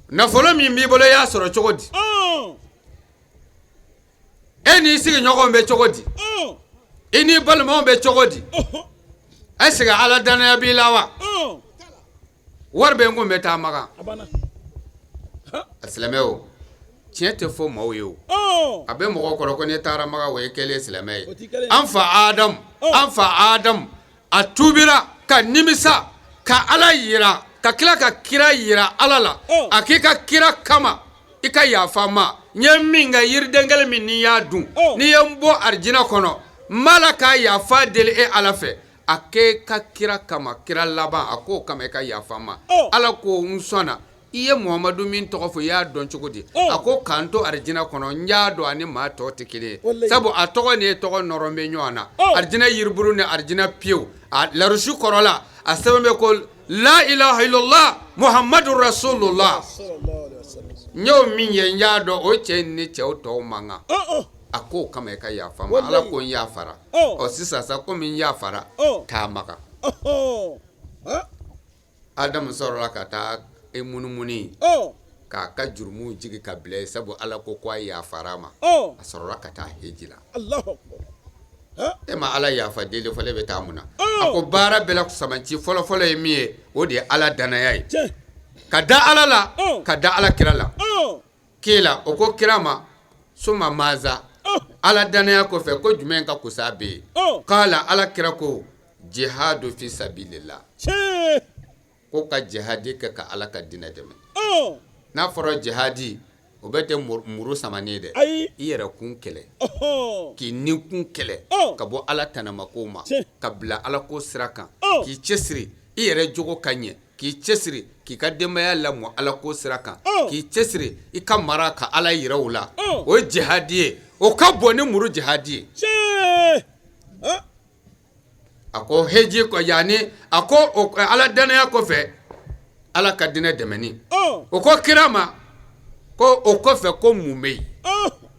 Nafolo min b'i bolo, i y'a sɔrɔ cogo di? E n'i sigiɲɔgɔnw bɛ cogo di? I n'i balimaw bɛ cogo di? Est-ce que Ala danaya b'i la wa? Wari bɛ n kun, n bɛ taa Makan. A silamɛw, tiɲɛ tɛ fɔ maaw ye. O a bɛ mɔgɔ kɔrɔ ko n'i taara Makan, o ye kɛlen silamɛ ye. An fa Adamu, an fa Adamu, a tubira ka nimisa ka Ala yira, ka tila ka kira yira Ala la. A k'i ka kira kama, i ka yafa n ma. N ye min kɛ, yiriden kelen min n'i y'a dun, n'i ye n bɔ arijinɛ kɔnɔ, n b'a la ka yafa deli e Ala fɛ. A k'e ka kira kama, kira laban, a k'o kama i ka yafa n ma. Ala ko n sɔnna. I ye Muhamadu min tɔgɔ fɔ, i y'a dɔn cogo di? A ko k'an to arijinɛ kɔnɔ, n y'a dɔn ani maa tɔ tɛ kelen ye, sabu a tɔgɔ ni e tɔgɔ nɔrɔ bɛ ɲɔgɔn na. Arijinɛ yiriburu ni arijinɛ piyew, a larusi kɔrɔla, a sɛbɛn bɛ ko la ilaha illallah Muhammadu rasulullah. N y'o min ye, n y'a dɔn o cɛ ni cɛw tɔw man kan. A k'o kama i ka yafa n ma. Ala ko n yafara. Ɔ sisan sa, komi n yafara, taa Makan. Adamu sɔrɔla ka taa e munumunu k'a ka jurumuw jigin ka bila yen, sabu Ala ko a yafara a ma. A sɔrɔla ka taa heji la. E ma Ala yafa deli fɔlɔ, e bɛ taa mun na? A ko baara bɛɛ la samanci fɔlɔfɔlɔ ye min ye, o de ye Ala danaya ye, ka da Ala la, ka da Ala kira la. Kila o ko kira ma, suma maza, Ala danaya kɔfɛ, ko jumɛn ka kusa bɛ ye? Kala, Ala kira ko jihadu fi sabilillah, ko ka jihadi kɛ ka Ala ka diinɛ dɛmɛ. N'a fɔra jihadi, o bɛɛ tɛ muru samanen dɛ. I yɛrɛ kun kɛlɛ, k'i ni kun kɛlɛ ka bɔ Ala tanamakow ma, ka bila Ala ko sira kan, k'i cɛsiri i yɛrɛ jogo ka ɲɛ, k'i cɛsiri k'i ka denbaya lamɔ Ala ko sira kan, k'i cɛsiri i ka mara ka Ala yira u la. O ye jihadi ye, o ka bon ni muru jihadi ye. A ko heji kɔ, yanni a ko Ala danaya kɔfɛ, Ala ka diinɛ dɛmɛni. O ko kira ma ko o kɔfɛ ko mun bɛ yen?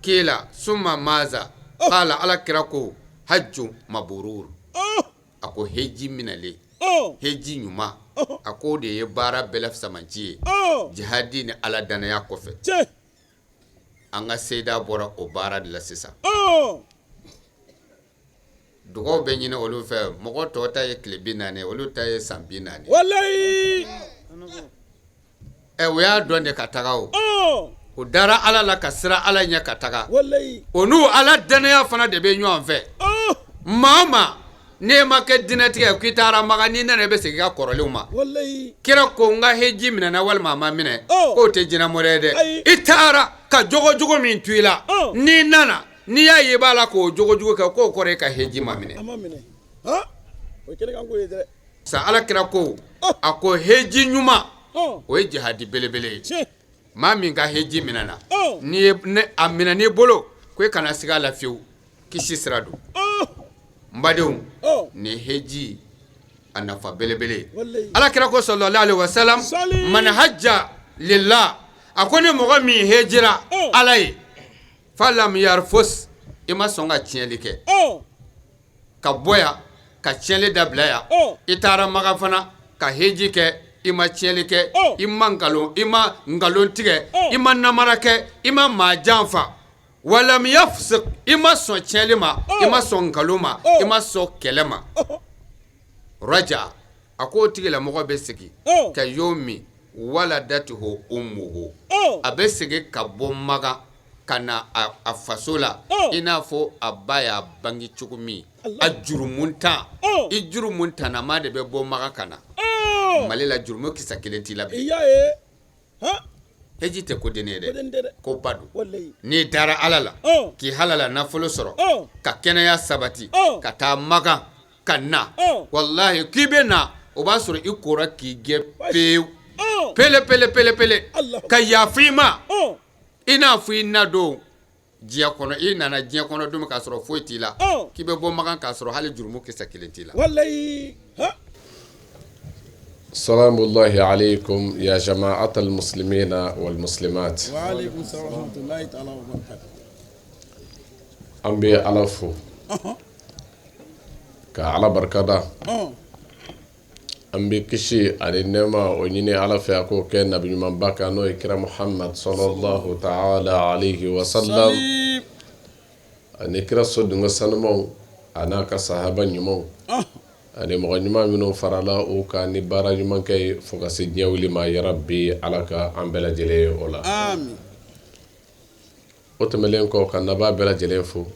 Kila suma maza, kala, Ala kira ko hajju maburur, a ko heji minɛlen, heji ɲuman, a ko o de ye baara bɛɛ la fisamanci ye jihadi ni Ala danaya kɔfɛ. An ka seyida bɔra o baara de la sisan. Dugaw bɛ ɲini olu fɛ. Mɔgɔ tɔw ta ye tile 40, olu ta ye san 40. Ɛ, o y'a dɔn de ka taga. O dara Ala la ka siran Ala ɲɛ ka taga. O n'u Ala danaya fana de bɛ ɲɔgɔn fɛ. Maa o maa n'e ma kɛ diinɛtigɛ k'i taara Makan, n'i nana i bɛ segin i ka kɔrɔlenw ma. Kira ko n ka heji minɛna walima a ma minɛ, k'o tɛ jinɛmɔrɛ ye dɛ. I taara ka jogo jugu min to i la, n'i nana n'i y'a ye i b'a la k'o jogo jugu kɛ, k'o kɔrɔ e ka heji ma minɛ. Sa Ala kira ko, a ko heji ɲuman, o ye jihadi belebele ye. Maa min ka heji minɛna, ni a minɛn'i bolo, ko e kana siga a la fiyewu, kisi sira don. N badenw, nin heji a nafa belebele. Ala kira ko sallallahu alaihi wasallam, man hajja lillah, a ko ni mɔgɔ min hejira Ala ye, falam yarfus, i ma sɔn ka tiɲɛli kɛ, ka bɔ yan ka tiɲɛli dabila yan, i taara Makan fana ka heji kɛ, i ma tiɲɛli kɛ, i ma nkalon, i ma nkalon tigɛ, i ma namara kɛ, i ma maa janfa, walam yafsuk, i ma sɔn tiɲɛli ma, i ma sɔn nkalon ma, i ma sɔn kɛlɛ ma, raja, a ko o tigilamɔgɔ bɛ segin ka yomi waladatuhu ummuhu, a bɛ segin ka bɔ Makan ka na a faso la i n'a fɔ a ba y'a bange cogo min. A jurumuntan, i jurumuntanama de bɛ bɔ Makan ka na Mali la. Jurumu kisɛ kelen t'i la bi. Heji tɛ ko dennin ye dɛ, ko ba don. N'i dara Ala la k'i halala nafolo sɔrɔ, ka kɛnɛya sabati, ka taa Makan ka na, walahi k'i bɛ na, o b'a sɔrɔ i kora k'i jɛ pewu pele pele pele pele, ka yafa i ma, i n'a fɔ i na don diɲɛ kɔnɔ, i nana diɲɛ kɔnɔ don k'a sɔrɔ foyi t'i la, k'i bɛ bɔ Makan k'a sɔrɔ hali jurumu kisɛ kelen t'i la. Salamullahi alaikum ya jama'at al-muslimina wal muslimat. An bɛ Ala fo ka Ala barikada. An bɛ kisi ani nɛɛma o ɲini Ala fɛ, a k'o kɛ nabi ɲumanba kan, n'o ye kira Muhammad sallallahu ta'ala alayhi wa sallam, ani kira sodenkɛ sanumaw, a n'a ka sahaba ɲumanw. Ani mɔgɔ ɲuman minnu farala u kan ni baara ɲumankɛ ye fo ka se diɲɛ wuli ma, yarabi Ala ka an bɛɛ lajɛlen ye o la. O tɛmɛnlen kɔ, ka nabaa bɛɛ lajɛlen fo,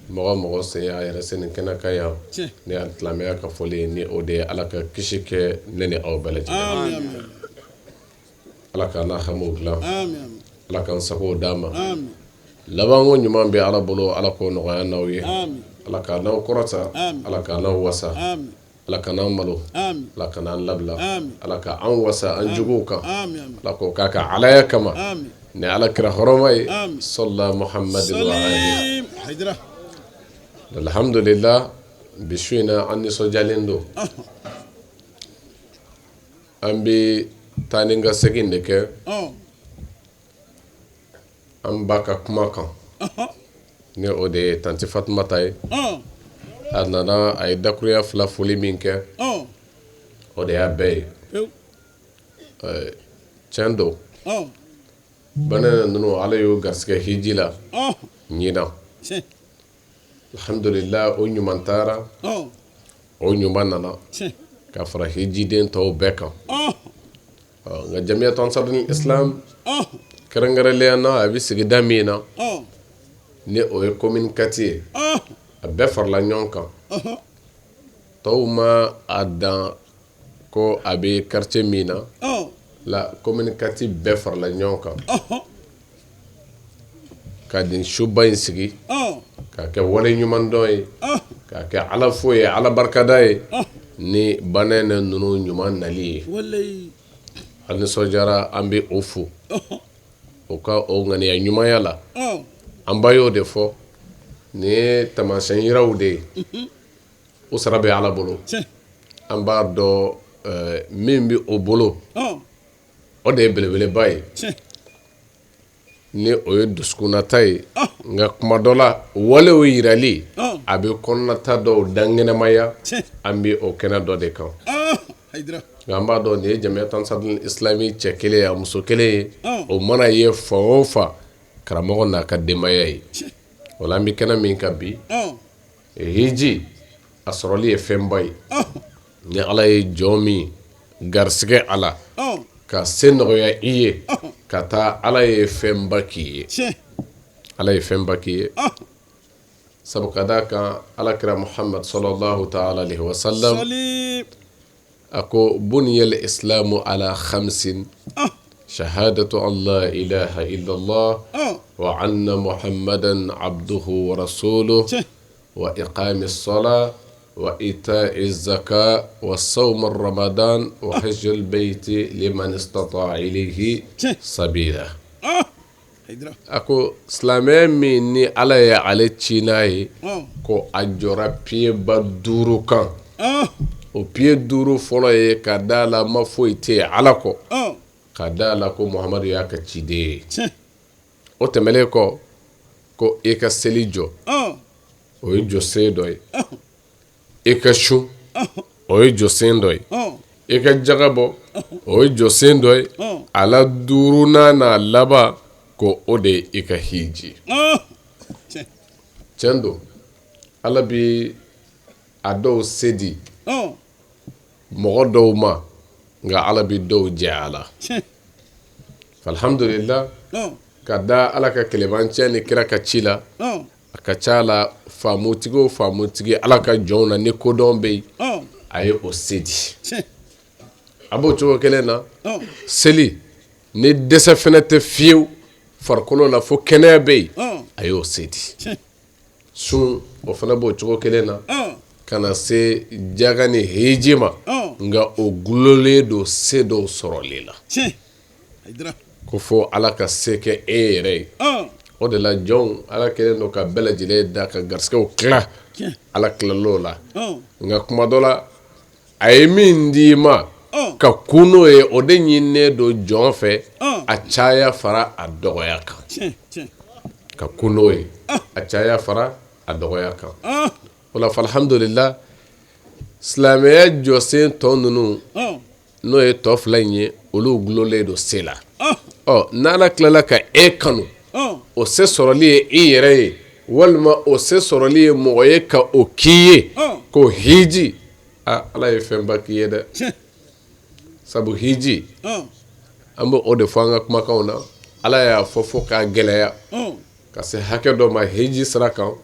mɔgɔ mɔgɔ sen y'a yɛrɛ se nin kɛnɛ kan yan ni silamɛya ka foli ni o de ye. Ala ka kisi kɛ ne ni aw bɛɛ lajɛlen. Ala k'an n'a hamiw dilan, Ala k'an sago d'an ma. Labanko ɲuman bɛ Ala bolo, Ala k'o nɔgɔya n'aw ye. Ala k'an n'aw kɔrɔta, Ala k'an n'aw wasa, Ala kan'an malo, Ala kan'an labila, Ala ka an wasa an juguw kan, Ala k'o k'a ka alaya kama ni Ala kira hɔrɔma ye, sɔla Muhamadin wa alihi. Alhamdulillah, bi su in na an nisɔndiyalen don. An bɛ taa ni ka segin de kɛ an ba ka kuma kan, ni o de ye tanti Fatumata ye. A nana, a ye dakuruya fila foli min kɛ, o de y'a bɛɛ ye. Tiɲɛ don, bana ninnu, Ala y'o garisɛgɛ hiji la ɲinan. Alhamdulillah, o ɲuman taara, o ɲuman nana ka fara hijiden tɔw bɛɛ kan. Nka Jamiyatu Ansarul Islam, kɛrɛnkɛrɛnlenya na a bɛ sigida min na, ni o ye commune 4 ye, a bɛɛ farala ɲɔgɔn kan. Tɔw ma a dan ko a bɛ quartier min na la, commune 4 bɛɛ farala ɲɔgɔn kan ka nin suba in sigi k'a kɛ wale ɲumandɔn ye, k'a kɛ Ala fo ye, Ala barikada ye ni bana ninnu ɲuman nali ye. An nisɔndiyara, an bɛ o fo o ka o ŋaniya ɲumanya la. An ba y'o de fɔ, nin ye taamasiyɛn yiraw de ye, o sara bɛ Ala bolo. An b'a dɔn min bɛ o bolo, o de ye belebeleba ye, ni o ye dusukunnata ye. Nka kuma dɔ la, walew yirali a bɛ kɔnɔnata dɔw dankɛnɛmaya. An bɛ o kɛnɛ dɔ de kan. Nka an b'a dɔn nin ye Jamiyatu Ansarul Islami cɛ kelen ye, a muso kelen ye. O mana ye fan o fan, karamɔgɔ n'a ka denbaya ye. O la, an bɛ kɛnɛ min kan bi, hiji a sɔrɔli ye fɛnba ye. Ni Ala ye jɔn min garisɛgɛ a la ka se nɔgɔya i ye ka taa, Ala ye fɛnba k'i ye, Ala ye fɛnba k'i ye. Sabu ka d'a kan, Ala kira Muhamad sallallahu ta'ala alaihi wa sallam a ko: buniyal islamu ala khamsin, shahadatu an la ilaha illallah wa anna muhammadan abduhu wa rasuluhu wa iqami sala wa ita'i zaka wa sawm ramadan wa hajjul bayti liman istata'a ilayhi sabila. A ko silamɛ min ni Ala ye ale ci n'a ye, ko a jɔra pilier ba duuru kan. O pilier duuru fɔlɔ ye ka da la ma foyi tɛ yen Ala kɔ, ka da la ko Muhamadu y'a ka ciden ye. O tɛmɛnen kɔ, ko i ka seli jɔ, o ye jɔsen dɔ ye. I ka sun, o ye jɔsen dɔ ye. I ka jaga bɔ, o ye jɔsen dɔ ye. A la duurunan n'a laban, ko o de ye i ka hiji. Tiɲɛ don, Ala bɛ a dɔw se di mɔgɔ dɔw ma, nka Ala bɛ dɔw jɛ a la. Alhamdulillah, ka da Ala ka kɛlɛbancɛ ni kira ka ci la, a ka ca la faamutigi o faamutigi Ala ka jɔnw na ni kodɔn bɛ yen, a ye o se di. A b'o cogo kelen na, seli ni dɛsɛ fɛnɛ tɛ fiyewu farikolo la, fo kɛnɛya bɛ yen, a y'o se di. Sun, o fana b'o cogo kelen na, ka na se jaga ni hiji ma. Nka o gulonlen don se dɔw sɔrɔli la, ko fo Ala ka se kɛ e yɛrɛ ye. O de la, jɔnw, Ala kɛlen don ka bɛɛ lajɛlen da ka garisɛgɛw tila. Ala tilal'o la, nka kuma dɔ la, a ye min di i ma ka kun n'o ye, o de ɲininen don jɔn fɛ, a caya fara a dɔgɔya kan, ka kun n'o ye, a caya fara a dɔgɔya kan. O la, alhamdulillah, silamɛya jɔsen tɔ ninnu, n'o ye tɔ fila in ye, olu gulonlen don se la. Ɔ n'Ala tilala ka e kanu, o se sɔrɔli ye i yɛrɛ ye, walima o se sɔrɔli ye mɔgɔ ye ka o k'i ye, ko hiji. Ala ye fɛnba k'i ye dɛ, sabu hiji an bɛ o de fɔ an ka kumakanw na. Ala y'a fɔ fo k'a gɛlɛya ka se hakɛ dɔ ma hiji sira kan.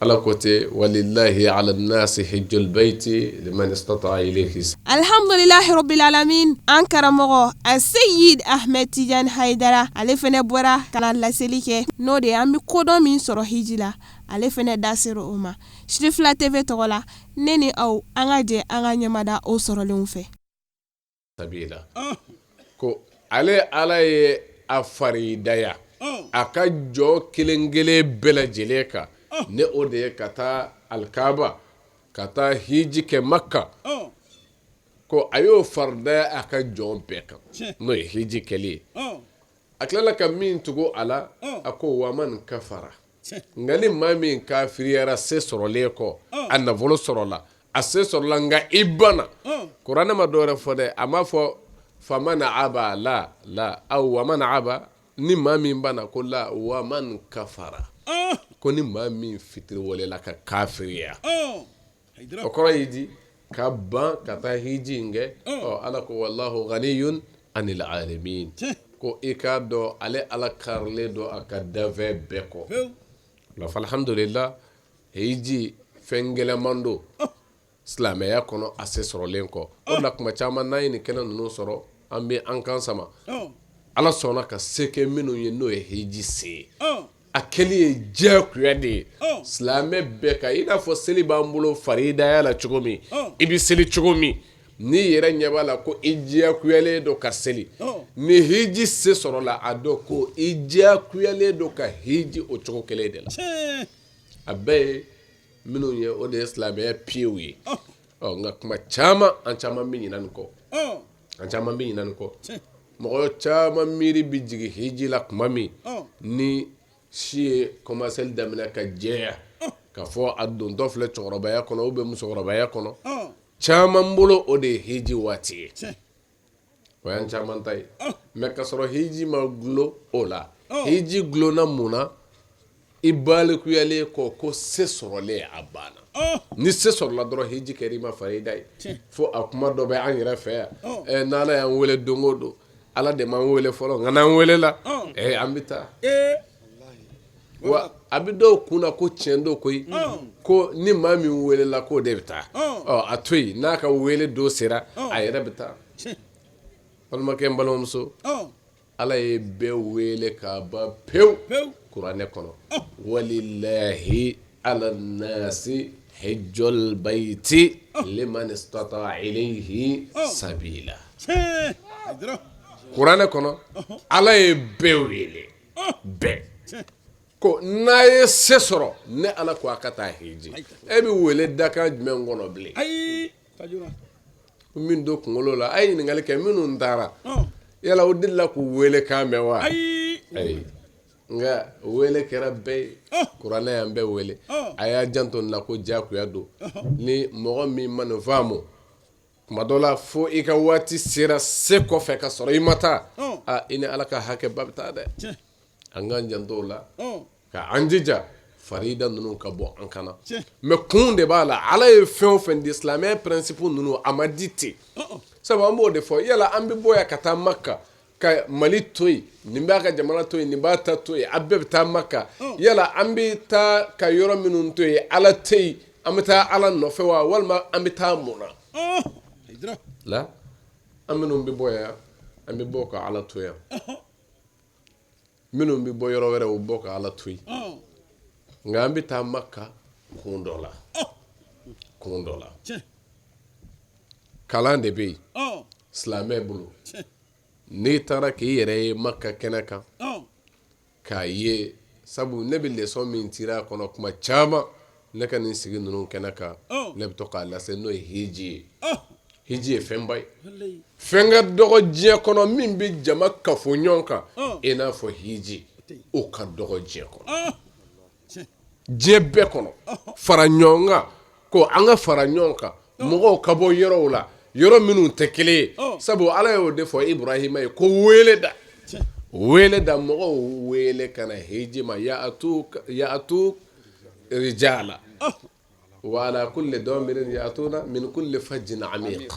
Ala ko ten, walilahi ala nasi hijjul bayti liman istata'a ilayhi. Alhamdulilahi rabbil alamin. An karamɔgɔ Aseyid Ahmed Tijani Hayidara, ale fɛnɛ bɔra ka na laseli kɛ, n'o de ye an bɛ kodɔn min sɔrɔ hiji la, ale fɛnɛ da sera o ma. Sirifila TV tɔgɔ la, ne ni aw, an ka jɛ an ka ɲɛmada o sɔrɔlenw fɛ. Sabila ko ale Ala ye a faridaya a ka jɔn kelen kelen bɛɛ lajɛlen kan, ni o de ye ka taa alikaba, ka taa hiji kɛ Maka, ko a y'o faridaya a ka jɔn bɛɛ kan, n'o ye hiji kɛli ye. A tilala ka min tugu a la, a ko waman kafara, nka ni maa min kafiriyara se sɔrɔlen kɔ, a nafolo sɔrɔla, a se sɔrɔla, nka i banna. Kuranɛ ma dɔwɛrɛ fɔ dɛ, a m'a fɔ faman aba la la aw waman aba, ni maa min banna, ko la waman kafara, ko ni maa min fitiriwalela ka kafiriya, o kɔrɔ ye di? Ka ban ka taa hiji in kɛ. Ɔ, Ala ko wallahu ghaniyun anil alamin, ko i k'a dɔn ale Ala karilen don a ka danfɛn bɛɛ kɔ. La alhamdulillah, hiji fɛn gɛlɛnman don silamɛya kɔnɔ a se sɔrɔlen kɔ. O la kuma caman n'an ye nin kɛnɛ ninnu sɔrɔ, an bɛ an kan sama. Ala sɔnna ka se kɛ minnu ye, n'o ye hiji se ye, a kɛli ye diyagoya de ye silamɛ bɛɛ kan. I n'a fɔ seli b'an bolo faridaya la cogo min, i bɛ seli cogo min, n'i yɛrɛ ɲɛ b'a la ko i diyagoyalen don ka seli, ni hiji se sɔrɔla, a dɔn ko i diyagoyalen don ka hiji o cogo kelen de la. A bɛɛ ye minnu ye, o de ye silamɛya piyew ye. Ɔ, nka kuma caman, an caman bɛ ɲinɛ nin kɔ, an caman bɛ ɲinɛ nin kɔ. Mɔgɔ caman miiri bɛ jigin hiji la tuma min ni si ye kɔmaseli daminɛ ka jɛya, ka fɔ a dontɔ filɛ cɛkɔrɔbaya kɔnɔ ou bien musokɔrɔbaya kɔnɔ. Caman bolo, o de ye hiji waati ye. O y'an caman ta ye. Mais ka sɔrɔ hiji ma dulon o la. Hiji dulonna mun na? I balikuyalen kɔ, ko se sɔrɔlen, a banna. Ni se sɔrɔla dɔrɔn, hiji kɛra i ma farida ye. Fo a kuma dɔ bɛ an yɛrɛ fɛ yan: n'Ala y'an wele don o don, Ala de m'an wele fɔlɔ, nka n'an welela, an bɛ taa. Wa a bɛ dɔw kun na ko tiɲɛ don koyi, ko ni maa min welela, k'o de bɛ taa. Ɔ, a to yen, n'a ka wele don sera, a yɛrɛ bɛ taa. Balimakɛ n balimamuso, Ala ye bɛɛ wele k'a ban pewu kuranɛ kɔnɔ: walilahi ala nasi hijjul bayti liman istata ilayhi sabila. Kuranɛ kɔnɔ, Ala ye bɛɛ wele, bɛɛ ko n'a ye se sɔrɔ, ne Ala ko a ka taa hiji. E bɛ wele dakan jumɛn kɔnɔ bilen? Min don kunkolo la, a ye ɲininkali kɛ minnu taara, yala o delila k'u wele kan mɛn wa? Ayi. Nka wele kɛra bɛɛ ye, kuranɛ y'an bɛɛ wele. A y'a janto nin la ko diyagoya don. Ni mɔgɔ min ma nin faamu, tuma dɔ la fo i ka waati sera se kɔfɛ ka sɔrɔ i ma taa, aa, i ni Ala ka hakɛba bɛ taa dɛ. An k'an janto o la, ka an jija farida ninnu ka bɔ an kan na. Mais kun de b'a la. Ala ye fɛn o fɛn di, silamɛya principe ninnu, a ma di ten. Sabu an b'o de fɔ, yala an bɛ bɔ yan ka taa Maka, ka Mali to yen, nin b'a ka jamana to yen, nin b'a ta to yen, a bɛɛ bɛ taa Maka. Yala an bɛ taa ka yɔrɔ minnu to yen, Ala tɛ yen, an bɛ taa Ala nɔfɛ wa, walima an bɛ taa mun na la? An minnu bɛ bɔ yan, an bɛ bɔ ka Ala to yan. Minnu bɛ bɔ yɔrɔ wɛrɛ, u bɔ ka Ala to yen. Nka an bɛ taa Maka kun dɔ la, kun dɔ la. Kalan de bɛ yen silamɛ bolo. N'i taara k'i yɛrɛ ye Maka kɛnɛ kan, k'a ye, sabu ne bɛ leçon min tirer a kɔnɔ kuma caman, ne ka nin sigi ninnu kɛnɛ kan, ne bɛ to k'a lase, n'o ye hiji ye. Hiji ye fɛnba ye. Fɛn ka dɔgɔ diɲɛ kɔnɔ min bɛ jama kafo ɲɔgɔn kan i n'a fɔ hiji, o ka dɔgɔ diɲɛ kɔnɔ, diɲɛ bɛɛ kɔnɔ. Fara ɲɔgɔn kan ko an ka fara ɲɔgɔn kan, mɔgɔw ka bɔ yɔrɔw la, yɔrɔ minnu tɛ kelen ye. Sabu Ala y'o de fɔ Ibrahima ye ko wele da, wele da, mɔgɔw wele ka na hiji ma, ya'tu rijala. Wa ala kulli damirin ya'tuna min kulli fajjin amiq.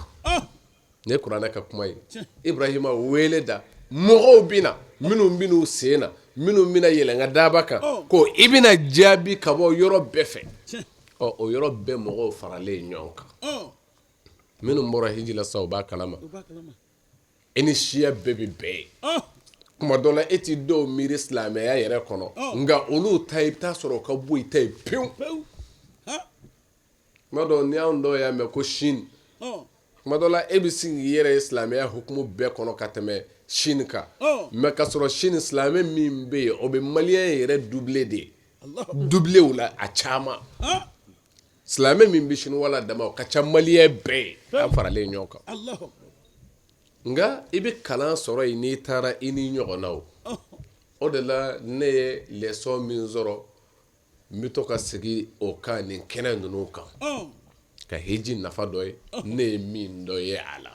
Nin ye kuranɛ ka kuma ye. Ibrahima wele da mɔgɔw bɛ na minnu bɛ n'u sen na, minnu bɛna yɛlɛn n ka daaba kan, ko i bɛna jaabi ka bɔ yɔrɔ bɛɛ fɛ. Ɔ, o yɔrɔ bɛɛ mɔgɔw faralen ɲɔgɔn kan, minnu bɔra hiji la sa, u b'a kalama. E ni siya bɛɛ bɛ bɛn yen. Kuma dɔ la, e ti dɔw miiri silamɛya yɛrɛ kɔnɔ, nka olu ta, i bɛ taa sɔrɔ o ka bɔ i ta ye pewu. Kuma dɔ ni anw dɔw y'a mɛn ko Chine, kuma dɔ la e bɛ sin k'i yɛrɛ ye silamɛya hukumu bɛɛ kɔnɔ ka tɛmɛ Chine kan, mais ka sɔrɔ Chine silamɛ min bɛ yen, o bɛ malien yɛrɛ doublé de ye, doublé o la a caman. Silamɛ min bɛ Chine wala dama, o ka ca malien bɛɛ ye an faralen ɲɔgɔn kan. Nka i bɛ kalan sɔrɔ yen n'i taara i ni ɲɔgɔnnaw. O de la ne ye leçon min sɔrɔ, n bɛ to ka segin o kan nin kɛnɛ ninnu kan, ka hiji nafa dɔ ye ne ye min dɔ ye a la.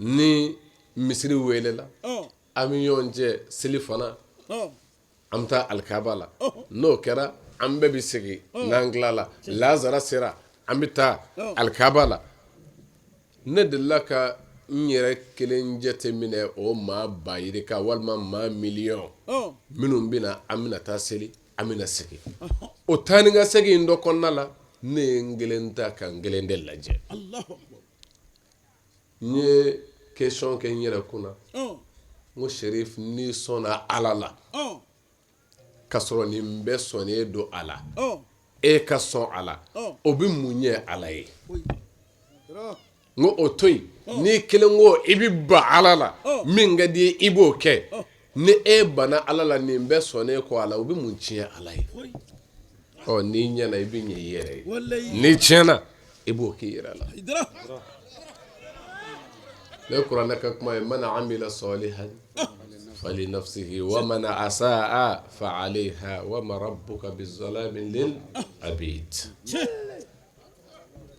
Ni misiri welela, an bɛ ɲɔgɔn cɛ seli fana, an bɛ taa alikaba la. N'o kɛra, an bɛɛ bɛ segin. N'an tilala, lazara sera, an bɛ taa alikaba la. Ne delila ka n yɛrɛ kelen jate minɛ o maa ba yirika walima maa miliyɔn minnu bɛna, an bɛna taa seli, an bɛna segin. O taa ni ka segin dɔ kɔnɔna la, ne ye n kelen ta ka n kelen de lajɛ. N ye question kɛ n yɛrɛ kunna, n ko Serif, n'i sɔnna Ala la, ka sɔrɔ nin bɛɛ sɔnnen don a la, e ka sɔn a la, o bɛ mun ɲɛ Ala ye? N ko o to yen, n'i kelen ko i bɛ ban Ala la, min ka di i ye i b'o kɛ, ni e banna Ala la nin bɛɛ sɔnnen kɔ a la, o bɛ mun tiɲɛ Ala ye? Ɔ, n'i ɲɛna, i bɛ ɲɛ i yɛrɛ ye, n'i tiɲɛna, i b'o k'i yɛrɛ la. Ne kuranɛ ka kuma ye: man amila salihan fali nafsihi wa man asaa fa alayha wa ma rabbuka bizalamin lil abid.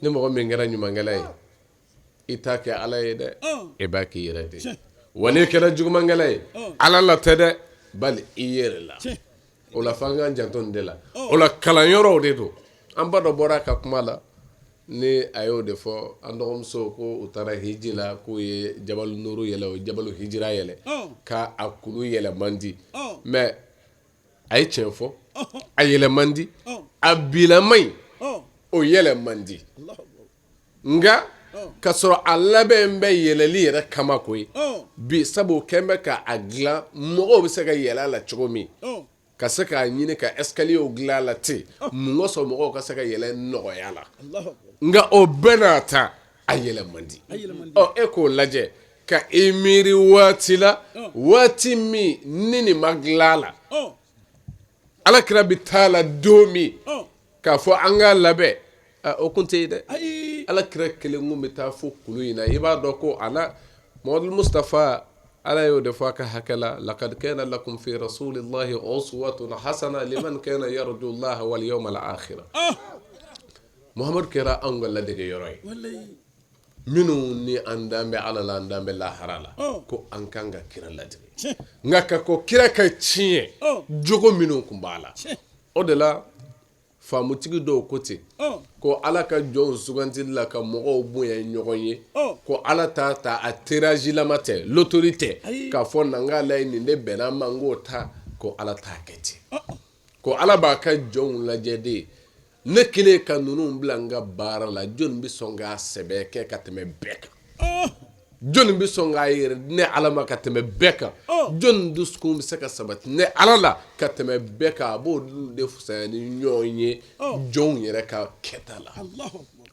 Ni mɔgɔ min kɛra ɲumankɛla ye, i t'a kɛ Ala ye dɛ, e b'a k'i yɛrɛ de. Wa n'i kɛra jugumankɛla ye, Ala la tɛ dɛ, bali i yɛrɛ la. O la f'an k'an janto nin de la. O la kalanyɔrɔw de don. An ba dɔ bɔra a ka kuma la, ni a y'o de fɔ an dɔgɔmuso ko u taara hiji la, k'u ye jabalu nuru yɛlɛ, o ye jabalu hijira yɛlɛ, k'a a kulu yɛlɛ man di. Mais a ye tiɲɛ fɔ, a yɛlɛ man di, a bilama ɲi, o yɛlɛ man di. Nka ka sɔrɔ a labɛn bɛ yɛlɛli yɛrɛ kama koyi bi, sabu kɛn bɛ ka a dilan mɔgɔw bɛ se ka yɛlɛ a la cogo min, ka se k'a ɲini ka escalier dilan a la ten, mun kosɔn mɔgɔw ka se ka yɛlɛ nɔgɔya la. Nka o bɛɛ n'a ta, a yɛlɛ man di. Ɔ, e k'o lajɛ ka i miiri waati la, waati min ni nin ma dilan a la, Ala kira bɛ taa la don min k'a fɔ an k'a labɛn, o kun tɛ yen dɛ. Ala kira kelen kun bɛ taa fo kulu in na. I b'a dɔn ko a la Muhamadu Mustafa, Ala y'o de fɔ a ka hakɛ la: laqad kana lakum fi rasulillahi uswatun hasana liman kana yarju llaha wal yawmal akhir. Muhamadu kɛra anw ka ladege yɔrɔ ye, minnu ni an dan bɛ Ala la, an dan bɛ lahara la, ko an kan ka kira ladege. Nka ka ko kira ka tiɲɛ jogo minnu tun b'a la, o de la faamutigi dɔw ko ten ko Ala ka jɔnw sugantili la ka mɔgɔw bonya ɲɔgɔn ye, ko Ala t'a ta a tirage lama tɛ, loterie tɛ, k'a fɔ na n k'a lajɛ nin de bɛnna ma, n k'o ta, ko Ala t'a kɛ ten, ko Ala b'a ka jɔnw lajɛ de. Ne kelen ka ninnu bila n ka baara la, jɔnni bɛ sɔn k'a sɛbɛ kɛ ka tɛmɛ bɛɛ kan? Jɔnni bɛ sɔn k'a yɛrɛ ne Ala ma ka tɛmɛ bɛɛ kan? Jɔnni dusukun bɛ se ka sabati ne Ala la ka tɛmɛ bɛɛ kan? A b'olu de fisaya ni ɲɔgɔn ye jɔnw yɛrɛ ka kɛta la,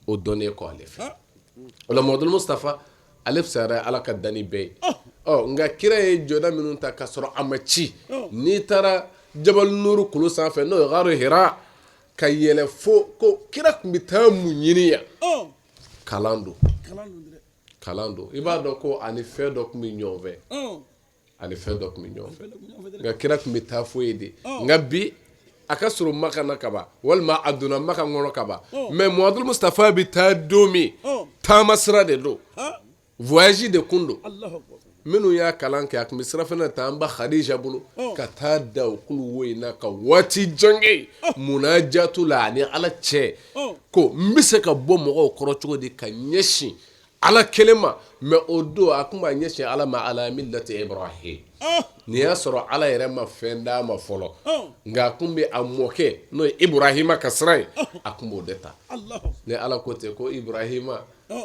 o dɔnnen kɔ ale fɛ. O la Muhamadu Mustafa, ale fisayara Ala ka danni bɛɛ ye. Ɔ, nka kira ye jɔda minnu ta ka sɔrɔ a ma ci, n'i taara Jabal Nuru kulu sanfɛ, n'o ye Gharu Hira, ka yɛlɛ fo ko kira tun bɛ taa mun ɲini yan? Kalan don, kalan don. I b'a dɔn ko ani fɛn dɔ tun bɛ ɲɔgɔn fɛ, ani fɛn dɔ tun bɛ ɲɔgɔn fɛ. Nka kira tun bɛ taa fo yen de. Nka bi a ka surun Maka na kaban, walima a donna Maka kɔnɔ kaban, mais Muhamadu Mustafa bɛ taa don min, taama sira de don, voyage de kun don. Minnu y'a kalan kɛ, a tun bɛ sirafana ta an ba Khadija bolo ka taa da o kulu wo in na ka waati jan kɛ munajatu la ani Ala cɛ, ko n bɛ se ka bɔ mɔgɔw kɔrɔ cogo di ka ɲɛsin Ala kelen ma. Mais o don a tun b'a ɲɛsin Ala ma ala millati Ibrahim. Nin y'a sɔrɔ Ala yɛrɛ ma fɛn d'a ma fɔlɔ, nka a tun bɛ a mɔkɛ n'o ye Ibrahima ka sira ye, a tun b'o de ta. Ni Ala ko ten ko Ibrahima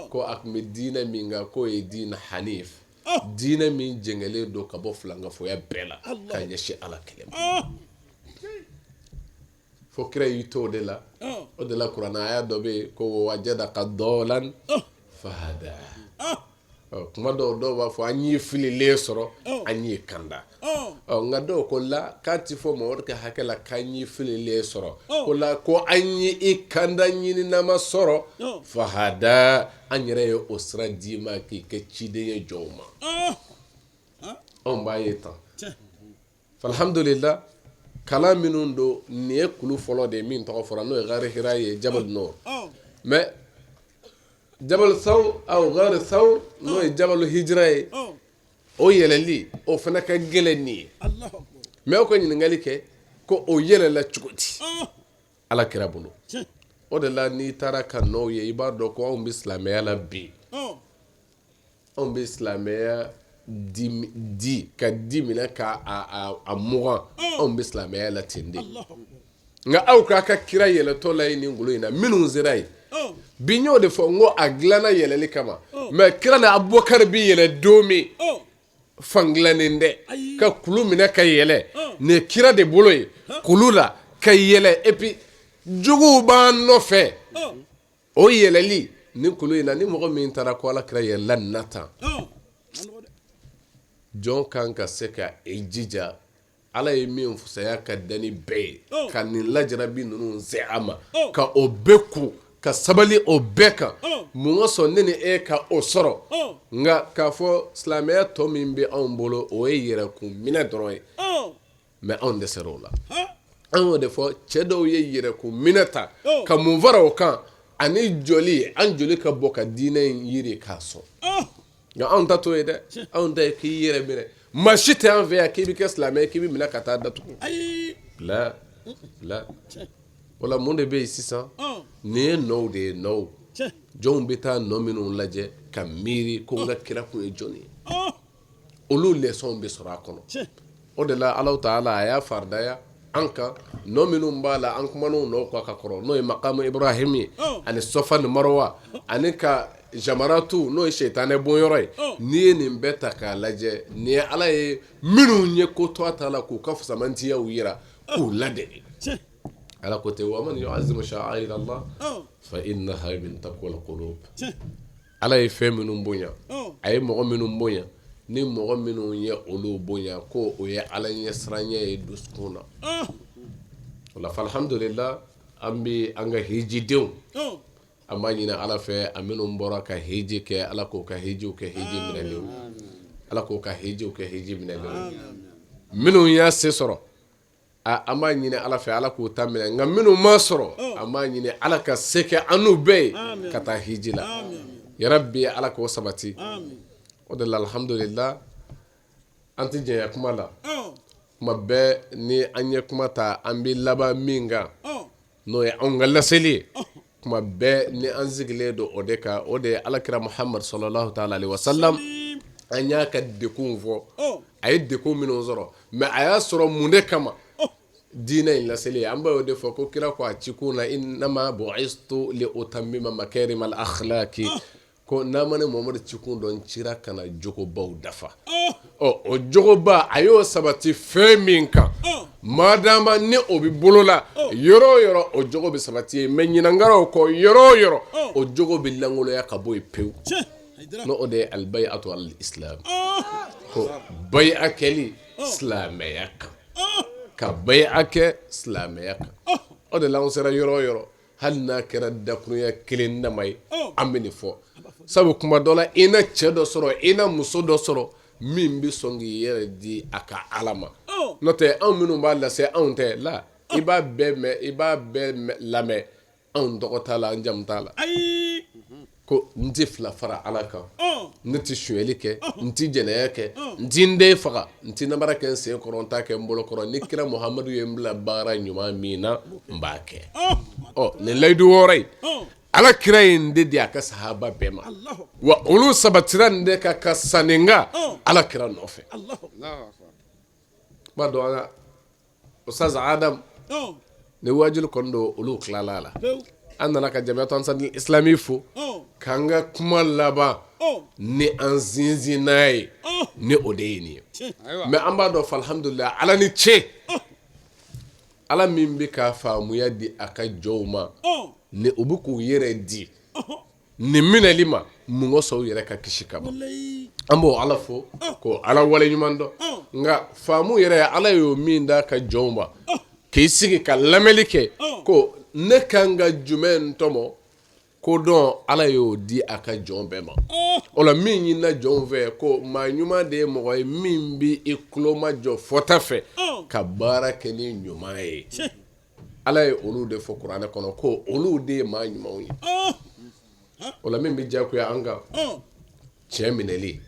ko a tun bɛ diinɛ min kan, k'o ye diinɛ hanif, diinɛ min jɛngɛlen don ka bɔ filankafoya bɛɛ la ka ɲɛsin Ala kelen ma. Fo kira y'i to o de la. O de la kuranɛ aya dɔ bɛ yen ko wajadaka dɔlan fahada. Kuma dɔw dɔw b'a fɔ an y'i fililen sɔrɔ, an y'i kanda. Ɔ nka dɔw ko la k'a ti fɔ Mamadu ka hakɛ la k'an y'i fililen sɔrɔ, ko la ko an ye i kanda ɲininama sɔrɔ, fahada, an yɛrɛ ye o sira d'i ma k'i kɛ ciden ye jɔnw ma. Anw b'a ye tan. Alhamdulillah, kalan minnu don, nin ye kulu fɔlɔ de ye min tɔgɔ fɔra, n'o ye gari hira ye, jabal nur. Mais jabal thawr aw gari thawr, n'o ye jabal hijira ye, o yɛlɛli o fana ka gɛlɛn nin ye. Mais aw ka ɲininkali kɛ ko o yɛlɛla cogo di Ala kira bolo? O de la n'i taara ka nɔw ye, i b'a dɔn ko anw bɛ silamɛya la bi. Anw bɛ silamɛya di ka di minɛ ka a mugan, anw bɛ silamɛya la ten de. Nka aw k'a ka kira yɛlɛtɔ la ye nin kulu in na, minnu sera yen bi, n y'o de fɔ n ko a dilanna yɛlɛli kama. Mais kira ni Abubakari bɛ yɛlɛ don min, fan dilannen tɛ ka kulu minɛ ka yɛlɛ. Nin ye kira de bolo ye kulu la ka yɛlɛ, et puis juguw b'an nɔfɛ. O yɛlɛli ni kulu in na, ni mɔgɔ min taara ko Ala kira yɛlɛla nin na tan, jɔn kan ka se ka i jija Ala ye min fusaya ka da ni bɛɛ ye, ka nin lajarabi ninnu se a ma, ka o bɛɛ kun, ka sabali o bɛɛ kan. Mun ka sɔn ne ni e ka o sɔrɔ? Nka k'a fɔ silamɛya tɔ min bɛ anw bolo, o ye yɛrɛkun minɛ dɔrɔn ye. Mais anw dɛsɛra o la. An y'o de fɔ, cɛ dɔw ye yɛrɛkun minɛ ta ka mun fara o kan ani joli, an joli ka bɔ ka diinɛ in yiri k'a sɔn. Nka anw ta t'o ye dɛ. Anw ta ye k'i yɛrɛ minɛ. Maa si tɛ an fɛ yan k'i bɛ kɛ silamɛ ye k'i bɛ minɛ ka taa datugu la la. O la mun de bɛ yen sisan? Nin ye nɔw de ye, nɔw. Jɔnw bɛ taa nɔ minnu lajɛ ka miiri ko n ka kira kun ye jɔn ye, olu leçon bɛ sɔrɔ a kɔnɔ. O de la Alahu taala a y'a faridaya an kan, nɔ minnu b'a la, an kuman'o nɔw kan ka kɔrɔ, n'o ye makamu Ibrahim ye ani Safa ni Marwa ani ka jamaratu, n'o ye sɛtanɛ bonyɔrɔ ye. N'i ye nin bɛɛ ta k'a lajɛ, nin ye Ala ye minnu ye ko to a ta la k'u ka fisamantiyaw jira k'u ladege. Ala ko ten, wa man yu'azzim sha'air Allah fa innaha min taqwal qulub. Ala ye fɛn minnu bonya, a ye mɔgɔ minnu bonya, ni mɔgɔ minnu ye olu bonya, ko o ye Ala ɲɛsiranɲɛ ye dusukun na. O la alhamdulillah, an bɛ an ka hijidenw, an b'a ɲini Ala fɛ, a minnu bɔra ka hiji kɛ, Ala k'o ka hijiw kɛ hiji minɛlenw, Ala k'o ka hijiw kɛ hiji minɛlenw. Minnu y'a se sɔrɔ, an b'a ɲini Ala fɛ, Ala k'u ta minɛ. Nka minnu m'a sɔrɔ, an b'a ɲini Ala ka se kɛ an n'u bɛɛ ye ka taa hiji la. Yarabi, Ala k'o sabati. O de la alhamdulillah, an tɛ janya kuma la. Kuma bɛɛ ni an ye kuma ta, an bɛ laban min kan, n'o ye anw ka laseli ye, kuma bɛɛ ni an sigilen don o de kan, o de ye alakira Muhamadu sallallahu taala alaihi wasallam. An y'a ka dekunw fɔ, a ye dekun minnu sɔrɔ, mais a y'a sɔrɔ mun de kama? Diinɛ in laseli. An b'o de fɔ ko kira ko a cikun na, innama bu'istu li utammima makarimal akhlaqi, ko n'a ma ne Muhamadu cikun dɔn, n cira ka na jogobaw dafa. Ɔ o jogoba, a y'o sabati fɛn min kan, madama ni o bɛ bolo la yɔrɔ o yɔrɔ, o jogo bɛ sabati yen. Mais ɲinankaraw kɔ yɔrɔ o yɔrɔ, o jogo bɛ lankolonya ka bɔ yen pewu. N'o o de ye albayatu alal islam, ko bayi'a kɛli silamɛya kan, ka bayi'a kɛ silamɛya kan. O de la an sera yɔrɔ o yɔrɔ, hali n'a kɛra dakurunya kelen dama ye, an bɛ nin fɔ, sabu kuma dɔ la i na cɛ dɔ sɔrɔ, i na muso dɔ sɔrɔ min bɛ sɔn k'i yɛrɛ di a ka Ala ma. N'o tɛ, anw minnu b'a lase, anw tɛ la, i b'a bɛɛ mɛn, i b'a bɛɛ lamɛn, anw tɔgɔ t'a la, an jamu t'a la. Ko n tɛ fila fara Ala kan, ne tɛ sonyali kɛ, n tɛ jɛnɛya kɛ, n tɛ n den faga, n tɛ namara kɛ n sen kɔrɔ, n t'a kɛ n bolo kɔrɔ. Ni kira Muhamadu ye n bila baara ɲuman min na, n b'a kɛ. Ɔ nin layidu wɔɔrɔ in, Ala kira ye nin de di a ka sahaba bɛɛ ma, wa olu sabatira nin de kan ka sa nin kan Ala kira nɔfɛ. B'a dɔn an ka Ustaz Adam ni wajuli kɔni don, olu tilala a la. An nana ka Jamiyatu Ansaril Islami fo k'an ka kuma laban ni an sinsin n'a ye, ni o de ye nin ye. Mais an b'a dɔn, alhamdulillah, Ala ni ce, Ala min bɛ ka faamuya di a ka jɔnw ma, ni u bɛ k'u yɛrɛ di nin minɛli ma, mun kosɔn? U yɛrɛ ka kisi kama. An b'o Ala fo k'o Ala waleɲuman dɔn. Nka faamu yɛrɛ, Ala y'o min d'a ka jɔnw ma, k'i sigi ka lamɛnli kɛ ko ne kan ka jumɛn tɔmɔ ko dɔn, Ala y'o di a ka jɔn bɛɛ ma. O la, min ɲinina jɔnw fɛ ko maa ɲuman de ye mɔgɔ ye min bɛ i tuloma jɔ fɔta fɛ ka baara kɛ ni ɲuman ye, Ala ye olu de fɔ kuranɛ kɔnɔ ko olu de ye maa ɲumanw ye. O la, min bɛ diyagoya an kan, tiɲɛ minɛli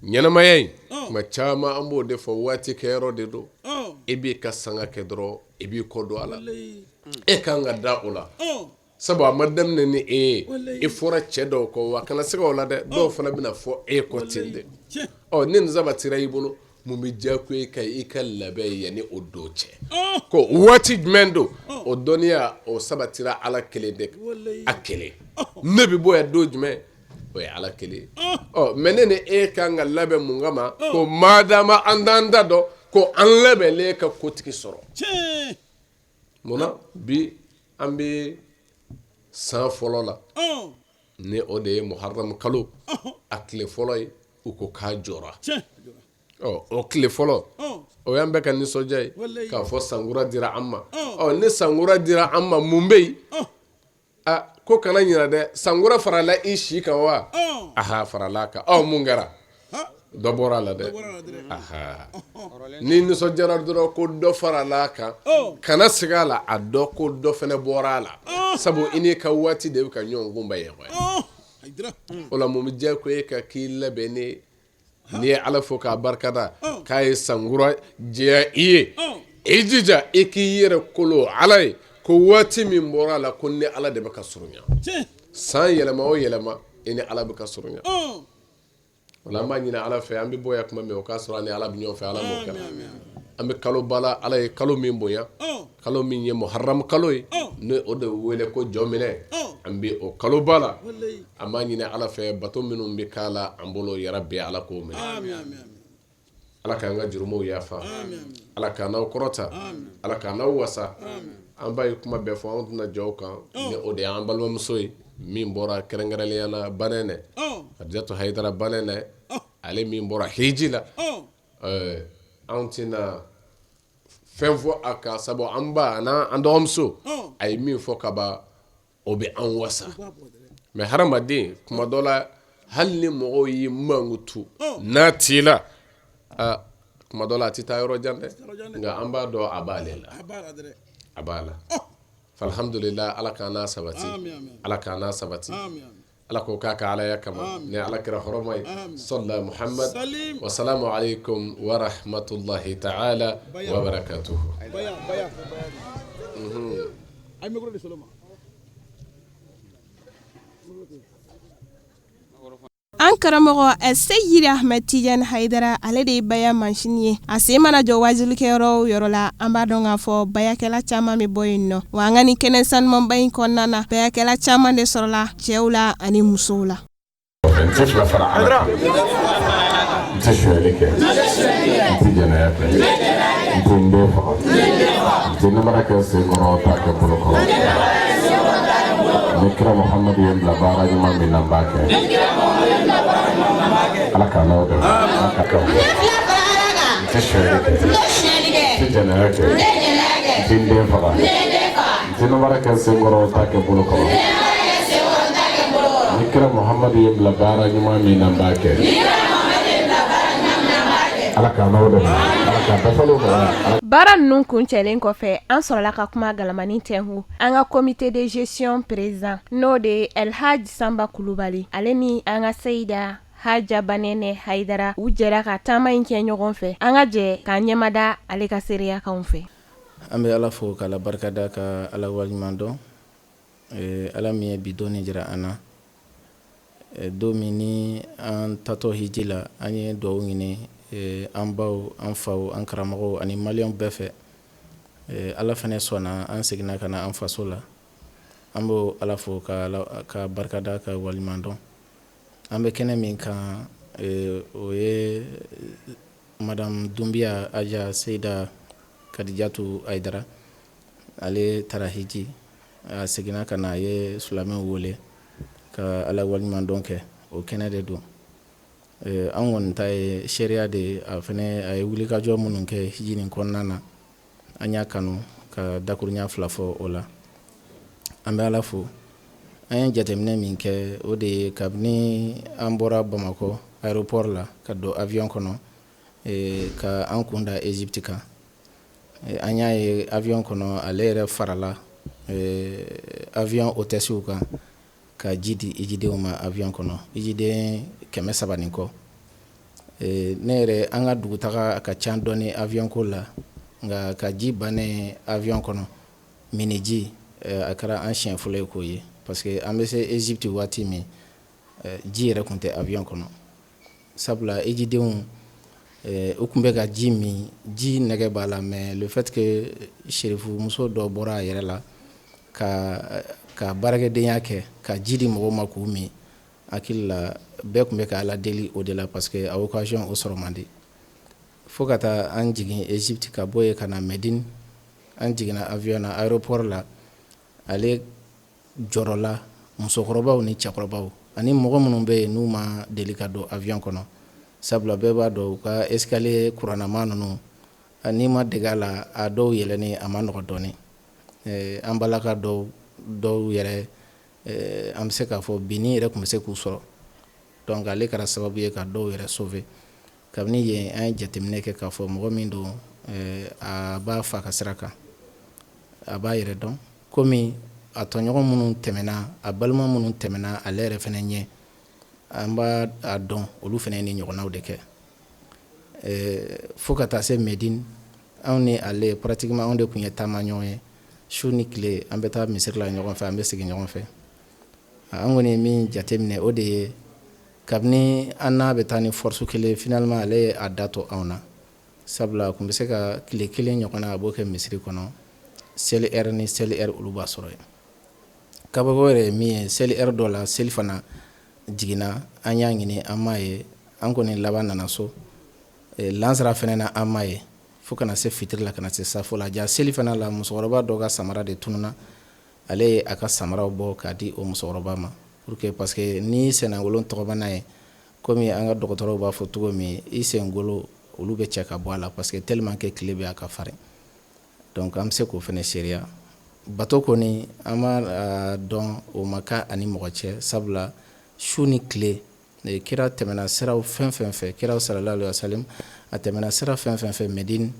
ɲɛnamaya in, tuma caman an b'o de fɔ, waati kɛyɔrɔ de don. I b'i ka sanga kɛ dɔrɔn, i b'i kɔ don a la. E kan ka da o la, sabu a ma daminɛ ni e ye. I fɔra cɛ dɔw kɔ, wa kana siga o la dɛ, dɔw fana bɛna fɔ e kɔ ten de. Ɔ ni nin sabatira i bolo, mun bɛ diyagoya i kan i ka labɛn yanni o don cɛ? Ko waati jumɛn don, o dɔnniya o sabatira Ala kelen de, a kelen. Ne bɛ bɔ yan don jumɛn, o ye Ala kelen. Ɔ mais ne ni e kan ka labɛn mun kama? Ko madama an t'an ta dɔn, ko an labɛnlen ka kotigi sɔrɔ. Munna bi an bɛ san fɔlɔ la, ni o de ye muharamu kalo a tile fɔlɔ ye, u ko k'a jɔra. Ɔ o tile fɔlɔ, o y'an bɛɛ ka nisɔndiya ye k'a fɔ sankura dira an ma. Ɔ ni sankura dira an ma, mun bɛ yen? A ko kana ɲinɛ dɛ, sankura farala i si kan wa? Aha, farala kan. Ɔ mun kɛra? Dɔ bɔra a la dɛ. Aha, ni nisɔndiyara dɔrɔn ko dɔ farala a kan, kana siga a la, a dɔn ko dɔ fana bɔra a la, sabu i n'i ka waati de bɛ ka ɲɔgɔn kunbɛn yen. O la, mun bɛ diyagoya e kan k'i labɛn ne n'i ye Ala fo k'a barikada k'a ye sankura jɛya i ye, i jija i k'i yɛrɛ kolo Ala ye ko waati min bɔra a la, ko ni Ala de bɛ ka surunya. San yɛlɛma o yɛlɛma, i ni Ala bɛ ka surunya. O la, an b'a ɲini Ala fɛ, an bɛ bɔ yan tuma min, o k'a sɔrɔ an ni Ala bɛ ɲɔgɔn fɛ. Ala m'o kɛ. An bɛ kaloba la, Ala ye kalo min bonya, kalo min ye muharamu kalo ye, ni o de wele ko jɔminɛ. An bɛ o kaloba la, an b'a ɲini Ala fɛ, bato minnu bɛ k'a la an bolo, yarabi Ala k'o minɛ. Ala k'an ka jurumuw yafa. Ala k'an n'aw kɔrɔta. Ala k'an n'aw wasa. An ba ye kuma bɛɛ fɔ, anw tɛna jɔ kan. Ni o de y'an balimamuso ye min bɔra kɛrɛnkɛrɛnnenya la Banɛnɛ, Kadijatu Hayidara Banɛnɛ, ale min bɔra hiji la, anw tɛna fɛn fɔ a kan, sabu an ba an dɔgɔmuso a ye min fɔ ka ban, o bɛ an wasa. Mais hadamaden, kuma dɔ la, hali ni mɔgɔw y'i mankutu n'a t'i la, kuma dɔ la a tɛ taa yɔrɔ jan dɛ. Nka an b'a dɔn a b'ale la, a b'a la. Alhamdulillah, Ala k'an n'a sabati, Ala k'an n'a sabati. Ala k'o k'a ka alaya kama, ni Ala kira hɔrɔma ye, sɔla Muhamad. Wasalamu aleykum wa rahmatulahi taala wa barakatuhu. An karamɔgɔ Seyidi Ahmed Tijani Hayidara, ale de ye baya mansin ye. A sen mana jɔ waajulikɛyɔrɔ o yɔrɔ la, an b'a dɔn k'a fɔ bayakɛla caman bɛ bɔ yen nɔ. Wa an ka nin kɛnɛ sanumanba in kɔnɔna na, bayakɛla caman de sɔrɔla, cɛw la ani musow la. N tɛ fila fara Ala kan, n tɛ sonyali kɛ, n tɛ jɛnɛya kɛ, n tɛ n den faga, n tɛ namara kɛ sen kɔrɔ, t'a kɛ bolo kɔrɔ. Ni kira Muhamadu ye n bila baara ɲuman min na, n b'a kɛ. Ala k'an n'aw dɛmɛ. Ala ka kɛ. N tɛ sonyali kɛ, n tɛ jɛnɛya kɛ, n tɛ n den faga, n tɛ namara kɛ sen kɔrɔ, t'a kɛ bolo kɔrɔ. Ni kira Muhamadu ye n bila baara ɲuman min na, n b'a kɛ. Ala k'an n'aw dɛmɛ, Ala k'a dafalew nɔgɔya. Baara ninnu kuncɛlen kɔfɛ, an sɔrɔla ka kuma galamani tɛnku an ka comité de gestion président, n'o de ye Elhaji Sanba Kulubali, ale ni an ka Seyida Haja Banɛnɛ Hayidara, u jɛra ka taama in kɛ ɲɔgɔn fɛ. An ka jɛ k'an ɲɛmada ale ka seereyakanw fɛ. An bɛ Ala fo k'Ala barikada, ka Ala waleɲuman dɔn, Ala min ye bi don nin jira an na, don min ni an taatɔ hiji la, an ye dugawu ɲini an baw, an faw, an karamɔgɔw ani maliyɛnw bɛɛ fɛ. Ala fana sɔnna, an seginna ka na an faso la. An b'o Ala fo ka barikada, ka waleɲuman dɔn. An bɛ kɛnɛ min kan, o ye madame Dunbiya Aja Seyida Kadijatu Ayidara, ale taara hiji, a seginna ka na, a ye silamɛw wele ka Ala waleɲuman dɔn kɛ, o kɛnɛ de don. An kɔni ta ye seereya de ye. A fana a ye wulikajɔ minnu kɛ hiji nin kɔnɔna na, an y'a kanu ka dakurunya fila fɔ o la. An bɛ Ala fo. An ye jateminɛ min kɛ, o de ye kabini an bɔra Bamakɔ aéroport la ka don avion kɔnɔ ka an kun da Egypte kan, an y'a ye avion kɔnɔ, ale yɛrɛ farala avion hôtessew kan ka ji di hijidenw ma avion kɔnɔ, hijiden 300 ni kɔ. Ne yɛrɛ, an ka dugutaga ka ca dɔɔni avion ko la, nka ka ji bannen avion kɔnɔ, miniji, a kɛra an siɲɛ fɔlɔ ye k'o ye, parce que an bɛ se Egypte waati min, ji yɛrɛ tun tɛ avion kɔnɔ, sabula hijidenw u tun bɛ ka ji min, ji nɛgɛ b'a la. Mais le fait que serifumuso dɔ bɔra a yɛrɛ la ka baarakɛdenya kɛ ka ji di mɔgɔw ma k'u min, hakili la bɛɛ tun bɛ ka Ala deli o de la, parce que a occasion o sɔrɔ man di. Fo ka taa an jigin Egypte, ka bɔ yen ka na Medine, an jiginna avion na aéroport la, ale jɔrɔla musokɔrɔbaw ni cɛkɔrɔbaw ani mɔgɔ minnu bɛ yen n'u ma deli ka don avion kɔnɔ, sabula bɛɛ b'a dɔn u ka escalier kurannama ninnu, n'i ma dege a la, a dɔw yɛlɛnni a ma nɔgɔ dɔɔni. An balaka dɔw dɔw yɛrɛ, an bɛ se k'a fɔ binni yɛrɛ tun bɛ se k'u sɔrɔ. Donc ale kɛra sababu ye ka dɔw yɛrɛ sauver. Kabini yen, an ye jateminɛ kɛ k'a fɔ mɔgɔ min don, a b'a fa ka sira kan, a b'a yɛrɛ dɔn, komi a tɔɲɔgɔn minnu tɛmɛna, a balima minnu tɛmɛna ale yɛrɛ fana ɲɛ, an b'a dɔn olu fana ye nin ɲɔgɔnnaw de kɛ fo ka taa se Medine. Anw ni ale, pratiquement anw de tun ye taama ɲɔgɔn ye, su ni tile, an bɛ taa misiri la ɲɔgɔn fɛ, an bɛ segin ɲɔgɔn fɛ. An kɔni ye min jateminɛ, o de ye kabini an n'a bɛ taa ni force kelen, finalement ale ye a da to anw na, sabula a tun bɛ se ka tile kelen ɲɔgɔn na, a b'o kɛ misiri kɔnɔ, seli heure ni seli heure, olu b'a sɔrɔ yen. Kabako yɛrɛ ye min ye, seli heure dɔ la, seli fana jiginna, an y'a ɲini, an m'a ye. An kɔni laban nana so, lansara fana na, an m'a ye, fo kana se fitiri la, ka na se safo la. Ja seli fana la, musokɔrɔba dɔ ka samara de tununna, ale ye a ka samaraw bɔ k'a di o musokɔrɔba ma pour que, parce que ni sennangolo tɔgɔmana ye, komi an ka dɔgɔtɔrɔw b'a fɔ cogo min, i sengolo olu bɛ cɛ ka bɔ a la, parce que tellement que tile bɛ a ka farin. Donc an bɛ se k'o fana seereya. Bato kɔni, an b'a dɔn o ma ka ani mɔgɔ cɛ, sabula su ni tile, kira tɛmɛna siraw fɛn fɛn fɛ, kira sallallahu alaihi wasallam, a tɛmɛna sira fɛn fɛn fɛ Medine,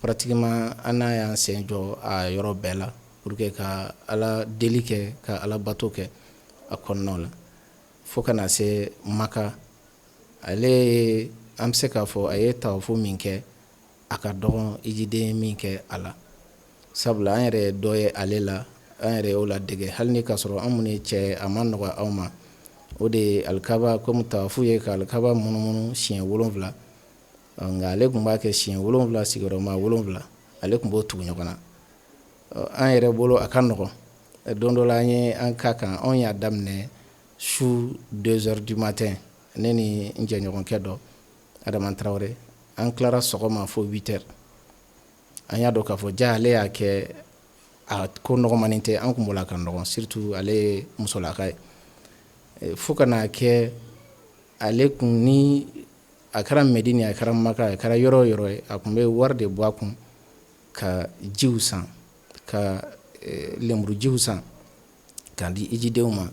pratiquement an n'a y'an sen jɔ a yɔrɔ bɛɛ la pour que ka Ala deli kɛ, ka Ala bato kɛ a kɔnɔnaw la, fo ka na se Maka. Ale, an bɛ se k'a fɔ a ye tawafu min kɛ, a ka dɔgɔn hijiden min kɛ a la, sabula an yɛrɛ ye dɔ ye ale la, an yɛrɛ y'o ladege, hali ni k'a sɔrɔ an minnu ye cɛ, a ma nɔgɔ aw ma. O de ye alikaba, komi tawafu ye ka alikaba munumunu siɲɛ 7, nka ale tun b'a kɛ siɲɛ 7, sigiyɔrɔma 7, ale tun b'o tugu ɲɔgɔn na. An yɛrɛ bolo a ka nɔgɔn. Don dɔ la, an ye an ka kan, anw y'a daminɛ su 2 heures du matin, ne ni n jɛɲɔgɔnkɛ dɔ, Adama Tarawele, an tilara sɔgɔma fo 8 heures. An y'a dɔn k'a fɔ ja ale y'a kɛ, a ko nɔgɔmanin tɛ, an kun bolo a ka nɔgɔn, surtout ale ye musolaka ye. Fo ka n'a kɛ ale kun ni a kɛra Medine, a kɛra Maka, a kɛra yɔrɔ o yɔrɔ ye, a tun bɛ wari de bɔ a kun ka jiw san, ka lenburujiw san k'a di hijidenw ma,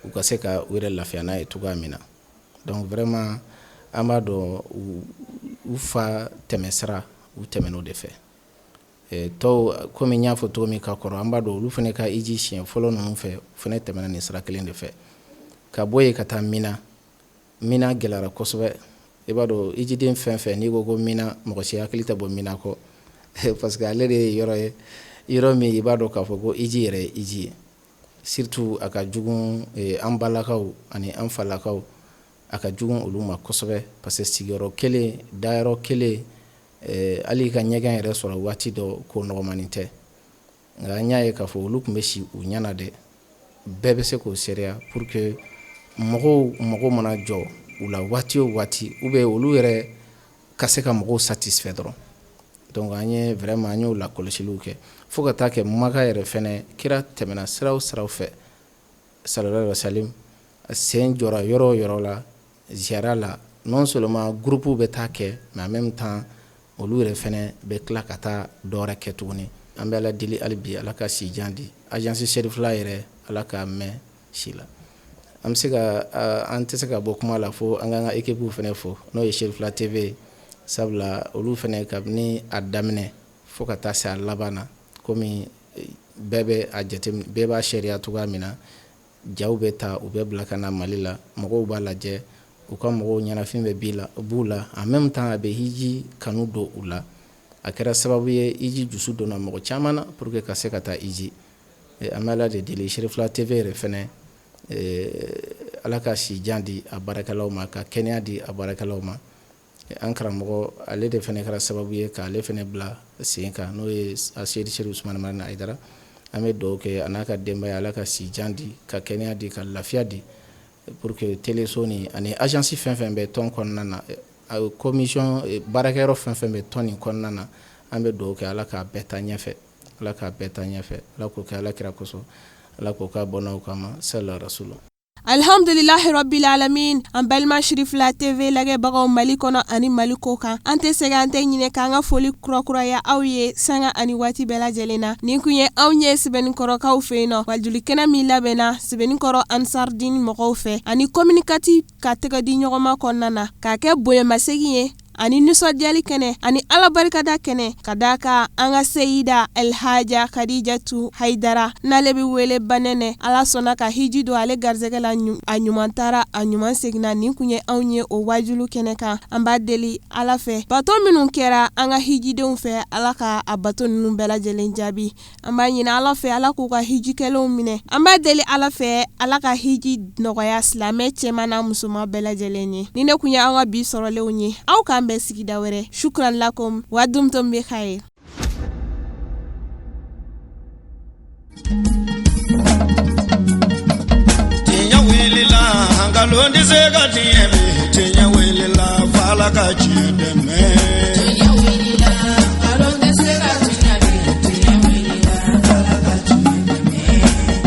u ka se ka u yɛrɛ lafiya n'a ye cogoya min na. Donc vraiment, an b'a dɔn u fa tɛmɛsira, u tɛmɛn'o de fɛ. Tɔw, komi n y'a fɔ cogo min ka kɔrɔ, an b'a dɔn olu fana ka hiji siɲɛ fɔlɔ ninnu fɛ, u fana tɛmɛna nin sira kelen de fɛ. Ka bɔ yen ka taa Mina, Mina gɛlɛyara kosɛbɛ. I b'a dɔn hijiden fɛn fɛn, n'i ko ko Mina, mɔgɔ si hakili tɛ bɔ Mina kɔ parce que ale de ye yɔrɔ ye, yɔrɔ min i b'a dɔn k'a fɔ ko hiji yɛrɛ ye hiji ye. Surtout a ka jugu an balakaw ani an falakaw, a ka jugu olu ma kosɛbɛ parce que sigiyɔrɔ kelen, dayɔrɔ kelen, hali ka ɲɛgɛn yɛrɛ sɔrɔ waati dɔ, ko nɔgɔmanin tɛ. Nka an y'a ye k'a fɔ olu tun bɛ si u ɲɛna dɛ. Bɛɛ bɛ se k'o seereya pour que mɔgɔw mago mana jɔ u la waati o waati, ou bien olu yɛrɛ ka se ka mɔgɔw satisfait dɔrɔn. Donc an ye vraiment, an y'o lakɔlɔsiliw kɛ fo ka taa kɛ Maka yɛrɛ fɛnɛ. Kira tɛmɛna sira o siraw fɛ, sallallahu alaihi wasallam, a sen jɔra yɔrɔ o yɔrɔ la ziyara la, non seulement groupe bɛ taa kɛ, mais en même temps olu yɛrɛ fɛnɛ bɛ tila ka taa dɔ wɛrɛ kɛ tuguni. An bɛ Ala deli hali bi, Ala ka si jan di agence Cherifla yɛrɛ, Ala k'a mɛn si la. An bɛ se ka, an tɛ se ka bɔ kuma la fo an k'an ka équipe fɛnɛ fo, n'o ye Cherifla TV ye, sabula olu fɛnɛ, kabini a daminɛ fo ka taa se a laban na, komi bɛɛ bɛ a jate, bɛɛ b'a seereya cogoya min na, jaw bɛ ta, u bɛ bila ka na Mali la, mɔgɔw b'a lajɛ, u ka mɔgɔw ɲɛnafin bɛ bi la b'u la. En même temps a bɛ hiji kanu don u la. A kɛra sababu ye hiji dusu donna mɔgɔ caman na pour que ka se ka taa hiji. An bɛ Ala de deli, Cherifla TV yɛrɛ fɛnɛ, Ala ka si jan di a baarakɛlaw ma, ka kɛnɛya di a baarakɛlaw ma. An karamɔgɔ, ale de fana kɛra sababu ye k'ale fana bila sen kan, n'o ye Seyidi Seri Usumani Madani Hayidara. An bɛ dugawu kɛ a n'a ka denbaya, Ala ka si jan di, ka kɛnɛya di, ka lafiya di, pour que teleso ni ani agence fɛn fɛn bɛ tɔn kɔnɔna na, commission baarakɛyɔrɔ fɛn fɛn bɛ tɔn nin kɔnɔna na, an bɛ dugawu kɛ Ala k'a bɛɛ taa ɲɛfɛ, Ala k'a bɛɛ taa ɲɛfɛ, Ala k'o kɛ Ala kira kosɔn, Ala k'o k'a bɔnnaw kama, salala rasulu. Alhamdulilahi rabbil alamin. An balima Cherifla TV lajɛbagaw Mali kɔnɔ ani Mali kɔ kan, an tɛ sɛgɛn, an tɛ ɲinɛ k'an ka foli kurakuraya aw ye sanga ani waati bɛɛ lajɛlen na. Nin kun ye anw ye Sɛbɛnnikɔrɔkaw fɛ yen nɔ, wajulikɛnɛ min labɛnna Sɛbɛnnikɔrɔ Ansardine mɔgɔw fɛ ani commune quatre ka tɛgɛ di ɲɔgɔnma kɔnɔna na, k'a kɛ bonyamasegin ye ani nisɔndiyali kɛnɛ ani Ala barikada kɛnɛ, ka d'a kan an ka seyida Elhaja Kadijatu Hayidara, n'ale bɛ wele Banɛnɛ, Ala sɔnna ka hiji don ale garisɛgɛ la, a ɲuman taara, a ɲuman seginna. Nin kun ye anw ye o wajulu kɛnɛ kan. An b'a deli Ala fɛ, bato minnu kɛra an ka hijidenw fɛ, Ala ka a bato ninnu bɛɛ lajɛlen jaabi. An b'a ɲini Ala fɛ, Ala k'u ka hiji kɛlenw minɛ. An b'a deli Ala fɛ, Ala ka hiji nɔgɔya silamɛ cɛman n'a musoman bɛɛ lajɛlen ye. Nin de kun ye an ka bi sɔrɔlenw ye. Aw k'an bɛn sigida wɛrɛ. Shukran lakum wa dumtum bi khair. Tiɲɛ wulila, nkalon tɛ se ka tiɲɛ bi. Tiɲɛ wulila, f'Ala ka tiɲɛ dɛmɛ. Tiɲɛ wulila, nkalon tɛ se ka tiɲɛ bi. Tiɲɛ wulila, f'Ala ka tiɲɛ dɛmɛ.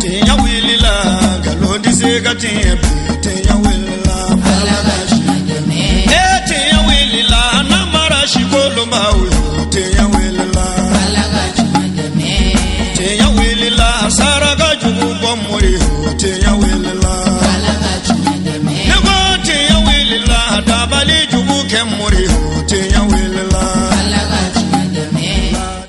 Tiɲɛ wulila, nkalon tɛ se ka tiɲɛ bi. Tiɲɛ wulila, f'Ala ka tiɲɛ dɛmɛ. Ee tiɲɛ wulila, namara si kolonbaw yo. Tiɲɛ